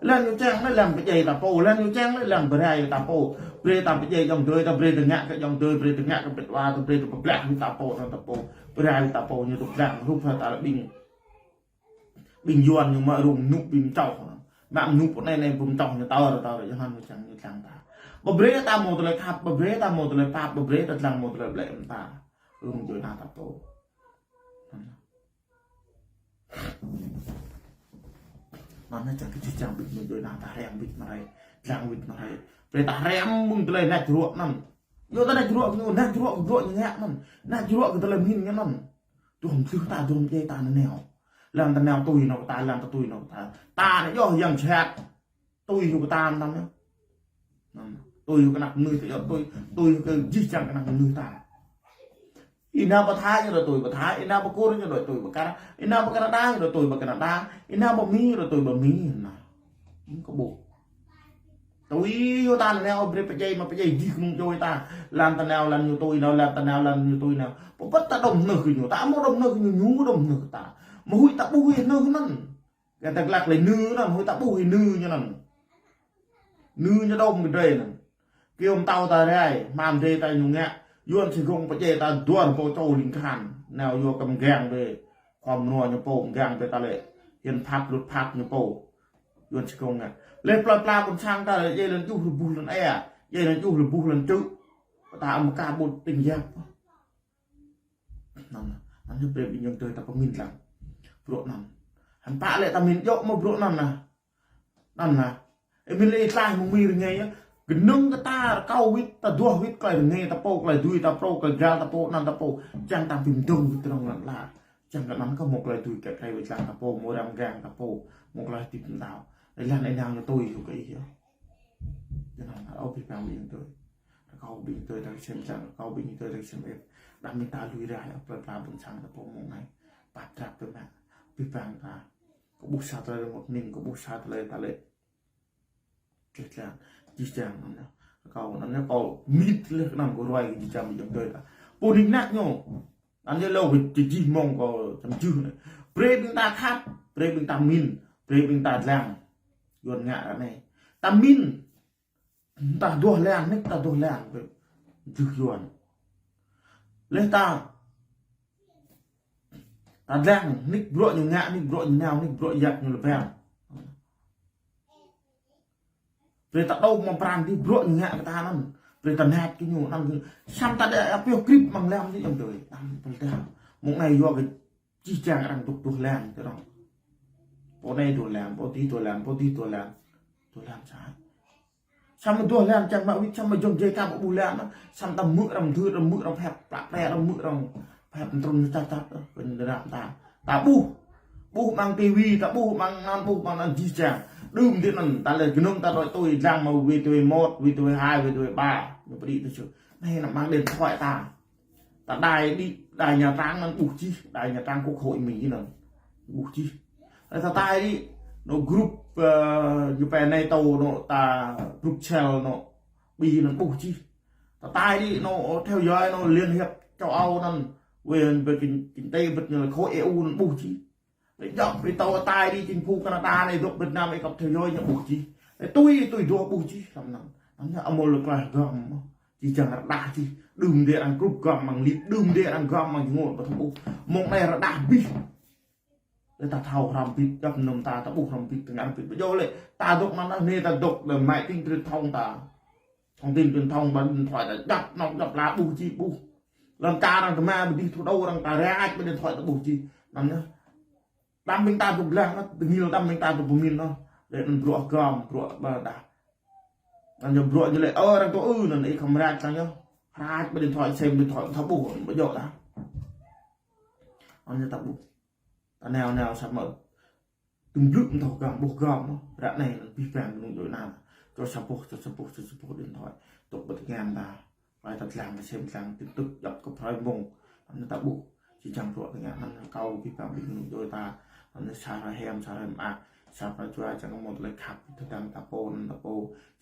Lăng ñu čang lĕ lăng pơdjai ta pô, lăng ñu čang lĕ lăng pơrai ta pô. Brơi ta pơdjai ayŏng adơi ta, brơi ta ngă kơ ayŏng adơi, brơi ta ngă kơ pĕt wa ta, brơi ta pơblah ta pô, ta pô. Pơrai ta pô, ñu tŭk lăng, hrup hă ta lĕ ƀing. Ƀing Yuan ñu mă rŭng nŭk ƀing čŏh. Mă nŭk pô anai anai ƀing čŏh ñu tơr, tơr, yơh anŭn ñu čang, ñu čang ta. Pơbrơi ta mơ̆ tơlơi khăp, pơbrơi ta mơ̆ tơlơi pap, pơbrơi ta lăng mơ̆ tơlơi blĕ mơ̆n ta. Rŭng djuai ana ta pô. Anŭn lĕ čang kơ čih čang ƀing ñu djuai ana ta hriăm wĭt mơ̆ rai, lăng wĭt mơ̆ rai. Brơi ta hriăm mơ̆ng tơlơi nač ruă anŭn. Yua ta nač ruă kơ ñu, nač ruă kơ bruă ñu ngă anŭn. Nač ruă kơ tơlơi min ngă anŭn. Dŏ mơdưh ta, dŏ mơdjai ta nanao. Lăng ta nao tui nao kơ ta, lăng ta tui nao kơ ta. Ta anai yơh yang jhat. Tui hyu kơ ta anŭn yơh. Anŭn. Tui hyu kơ anăp mơnuih ta yơh, tui, tui hyu kơ jih jang kơ anăp mơnuih ta. Ih nao pơ Thái ñu dŏ tui pơ Thái, ih nao pơ Kur ñu dŏ tui pơ Kur, ih nao pơ Canada ñu dŏ tui pơ Canada, ih nao pơ Mi ñu dŏ tui pơ Mi. Anŭn. Kơ ƀuh. Tui hyu ta anai, ơ, brơi pơdjai mă pơdjai jih kơnung djuai ta. Lăng ta nao, lăng ñu tui nao, lăng ta nao, lăng ñu tui nao. Pơpăt ta dŏ mơnuih kơ ñu. Ta mơ̆ dŏ mơnuih kơ ñu, ñu dŏ mơnuih kơ ta. Mơ̆ huĭ ta ƀu huĭ mơnuih anŭn. Gah ta glăk lĕ nư anŭn, hơi ta ƀuh hơi nư ñu anŭn. Nư ñu đom kơ drơi anŭn. Kiơ̆ mơtâo ta rai, hmam drơi ta ñu ngă. Yuan si gong pơdjai ta duar pô čô ling khan. Nao yua kơ mgang bĕ. Khua mơnua ñu pô, mgang bĕ ta lĕ. Hiến pháp luật pháp ñu pô. Yuan si gong ngă. Lĕ plơi pla ƀôn sang ta lĕ, djai lăn juh rơbuh lăn ê. Djai lăn juh rơbuh lăn čư̆. Ta amaka ƀut ting yap. Anŭn, anŭn ñu brơi ƀing ayŏng adơi ta pơmĭn lăng. Bruă anŭn. Hơmpă lĕ ta mĭn djŏ mơ̆ bruă anŭn anai. Anŭn anai. Ơ mĭn lĕ ih tlaih mơ̆ng mi rơngai yơh. Gơnơ̆ng kơ ta rơkâo wĭt, ta duah wĭt tơlơi rơngai ta pô, tơlơi dưi ta pô, tơlơi găl ta pô, anŭn ta pô. Čang ta pơmĭn dơ̆ng wĭt tơnŏng lăn ala. Čang kơ anŭn kơ mơ̆ng tơlơi dưi kơ tơlơi wĭt lăng ta pô, mơ̆ng răm gang ta pô, mơ̆ng tơlơi hơdip mơ̆n ta. Lĕ lăn ê nao ñu tui yua kơ ih yơh. Yua anŭn, ơ, abih bang ƀing adơi. Rơkâo ƀing adơi ta kơsem čang, rơkâo ƀing adơi ta kơsem ĕp. Đăm ƀing ta lui raih, ơ, plơi pla ƀôn sang ta pô mơ̆ng anai. Pap drap tơ mă. Abih bang ta. Kơ ƀuh sa tơlơi rơngot ning, kơ ƀuh sa tơlơi ta lĕ. Čeh čang, jih jang anŭn yơh. Rơkâo anŭn yơh, kâo mĭn lĕ kơ anŭn kâo ruai kơ jih jang ƀing adơi ta. Pô ning nak ñu. Anŭn yơh lơ kơ jih mơ̆ng kâo čăm jưh anai. Brơi ƀing ta khăp, brơi ƀing ta mĭn, brơi ƀing ta lăng. Yuan ngă ră anai. Ta mĭn, ta duah lăng, nik ta duah lăng, jưh Yuan. Lĕ ta, ta lăng, nik bruă ñu ngă, nik bruă ñu nao, nik bruă yap ñu lơbel. Brơi ta đaŏ mă pran dih bruă ñu ngă kơ ta anŭn. Brơi ta nat kơ ñu anŭn. Samơ̆ ta đe apioh krip mơ̆ng lăng dih ayŏng adơi. Đăm pơl đa. Mơ̆ng anai yua kơ jih jang arăng dŏ duah lăng tơ anŭn. Pô anai duah lăng, pô dih duah lăng, pô dih duah lăng. Duah lăng sa. Samơ̆ duah lăng čang mă wĭt, samơ̆ jŏng jai ta ƀu ƀuh lăng anŭn. Samơ̆ ta hmư̆ arăng mơdưr, arăng hmư̆ arăng phep, plă plĕ arăng hmư̆ arăng phep tơdrŏng ñu čăt čăt, ơ, kơ ñu rap ta. Ta ƀuh. Ƀuh mơ̆ng ti vi, ta ƀuh mơ̆ng anŭn, ƀuh mơ̆ng anŭn jih jang. Đưm dih anŭn, ta lĕ gơnơ̆ng ta đuaĭ tui lăng mơ̆ vi tui một, vi tui hai, vi tui ba. Ñu pơđĭ tui čư̆. Anai nao mơ̆ng điện thoại ta. Ta đai đĭ, đai Nha Trang anŭn ƀuh jih, đai Nha Trang Quốc hội Mỹ anŭn ƀuh jih. Lĕ ta đai đĭ, anŭn group, ơ, ñu pơnai tơ anŭn ta Brussels anŭn Bỉ anŭn ƀuh jih. Ta đai đĭ anŭn theo dõi anŭn Liên hiệp châu Âu anŭn, về, về kinh, kinh tế ƀơi anŭn khối E U anŭn ƀuh jih. Lĕ djŏp ƀơi tơ ta đĭ chính phủ Canada anai dŏ Việt Nam ih kăp theo dõi ñu ƀuh jih. Lĕ tui, tui duah ƀuh jih lăm anŭn. Anŭn ñu amâo lĕ klaih gơ̆m. Jih jang rơđah jih. Đưm dih arăng group gơ̆m mơ̆ng lip, đưm dih arăng gơ̆m mơ̆ng jơngol ƀu thâo ƀuh. Mơ̆ng anai rơđah abih. Lĕ ta thâo hrŏm bit, djŏp mơnơ̆ng ta, ta ƀuh hrŏm bit, tơngan bit. Ƀu djơ̆ lĕ, ta dŏ anŭn anai, ta dŏ lĕ máy tính truyền thông ta. Thông tin truyền thông, ƀơi điện thoại ta djŏp, nŏk djŏp la ƀuh jih ƀuh. Lăm ta arăng tơma ƀơi dih thu đô arăng ta ră ăt ƀơi điện thoại ta ƀuh jih. Anŭn yơh. Đăm ƀing ta dŏ lăng anŭn, tơngil đăm ƀing ta dŏ pơmĭn anŭn. Lĕ anŭn bruă gơ̆m, bruă ƀơdah. Anŭn yơh bruă ñu lĕ, ơ, arăng dŏ ư, anŭn ih khŏm ră ăt lăng yơh. Ră ăt ƀơi điện thoại, xem điện thoại, ta ƀuh, ƀu djơ̆ dah. Anŭn yơh ta ƀuh. Ta nao nao samơ̆. Tơm blư̆ mơ̆n thâo gơ̆m, ƀuh gơ̆m, ră anai anŭn abih bang kơnung djuai ania. Čô sa boh, čô sa boh, čô sa boh điện thoại. Dŏ ƀơi tơngan ta. Ƀai ta lăng, ta sem lăng, tin tức djŏp kơ phrâo mơ̆ng. Anŭn ta ƀuh. Jih jang bruă tơngan anŭn kâo abih bang ƀing kơnung djuai ta. Anŭn sa hrơi hiam, sa hrơi mơak. Sa hrơi jua čang mơ̆ng tơlơi khăp, tơdang ta pô, anŭn ta pô.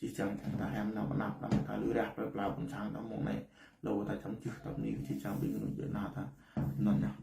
Jih jang ta hiam nao pơ anăp, đăm ta lui raih plơi pla ƀôn sang ta mơ̆ng anai. Lu ta čăm jưh ta bơni kơ jih jang ƀing kơnung djuai ania ta. Anŭn yơh.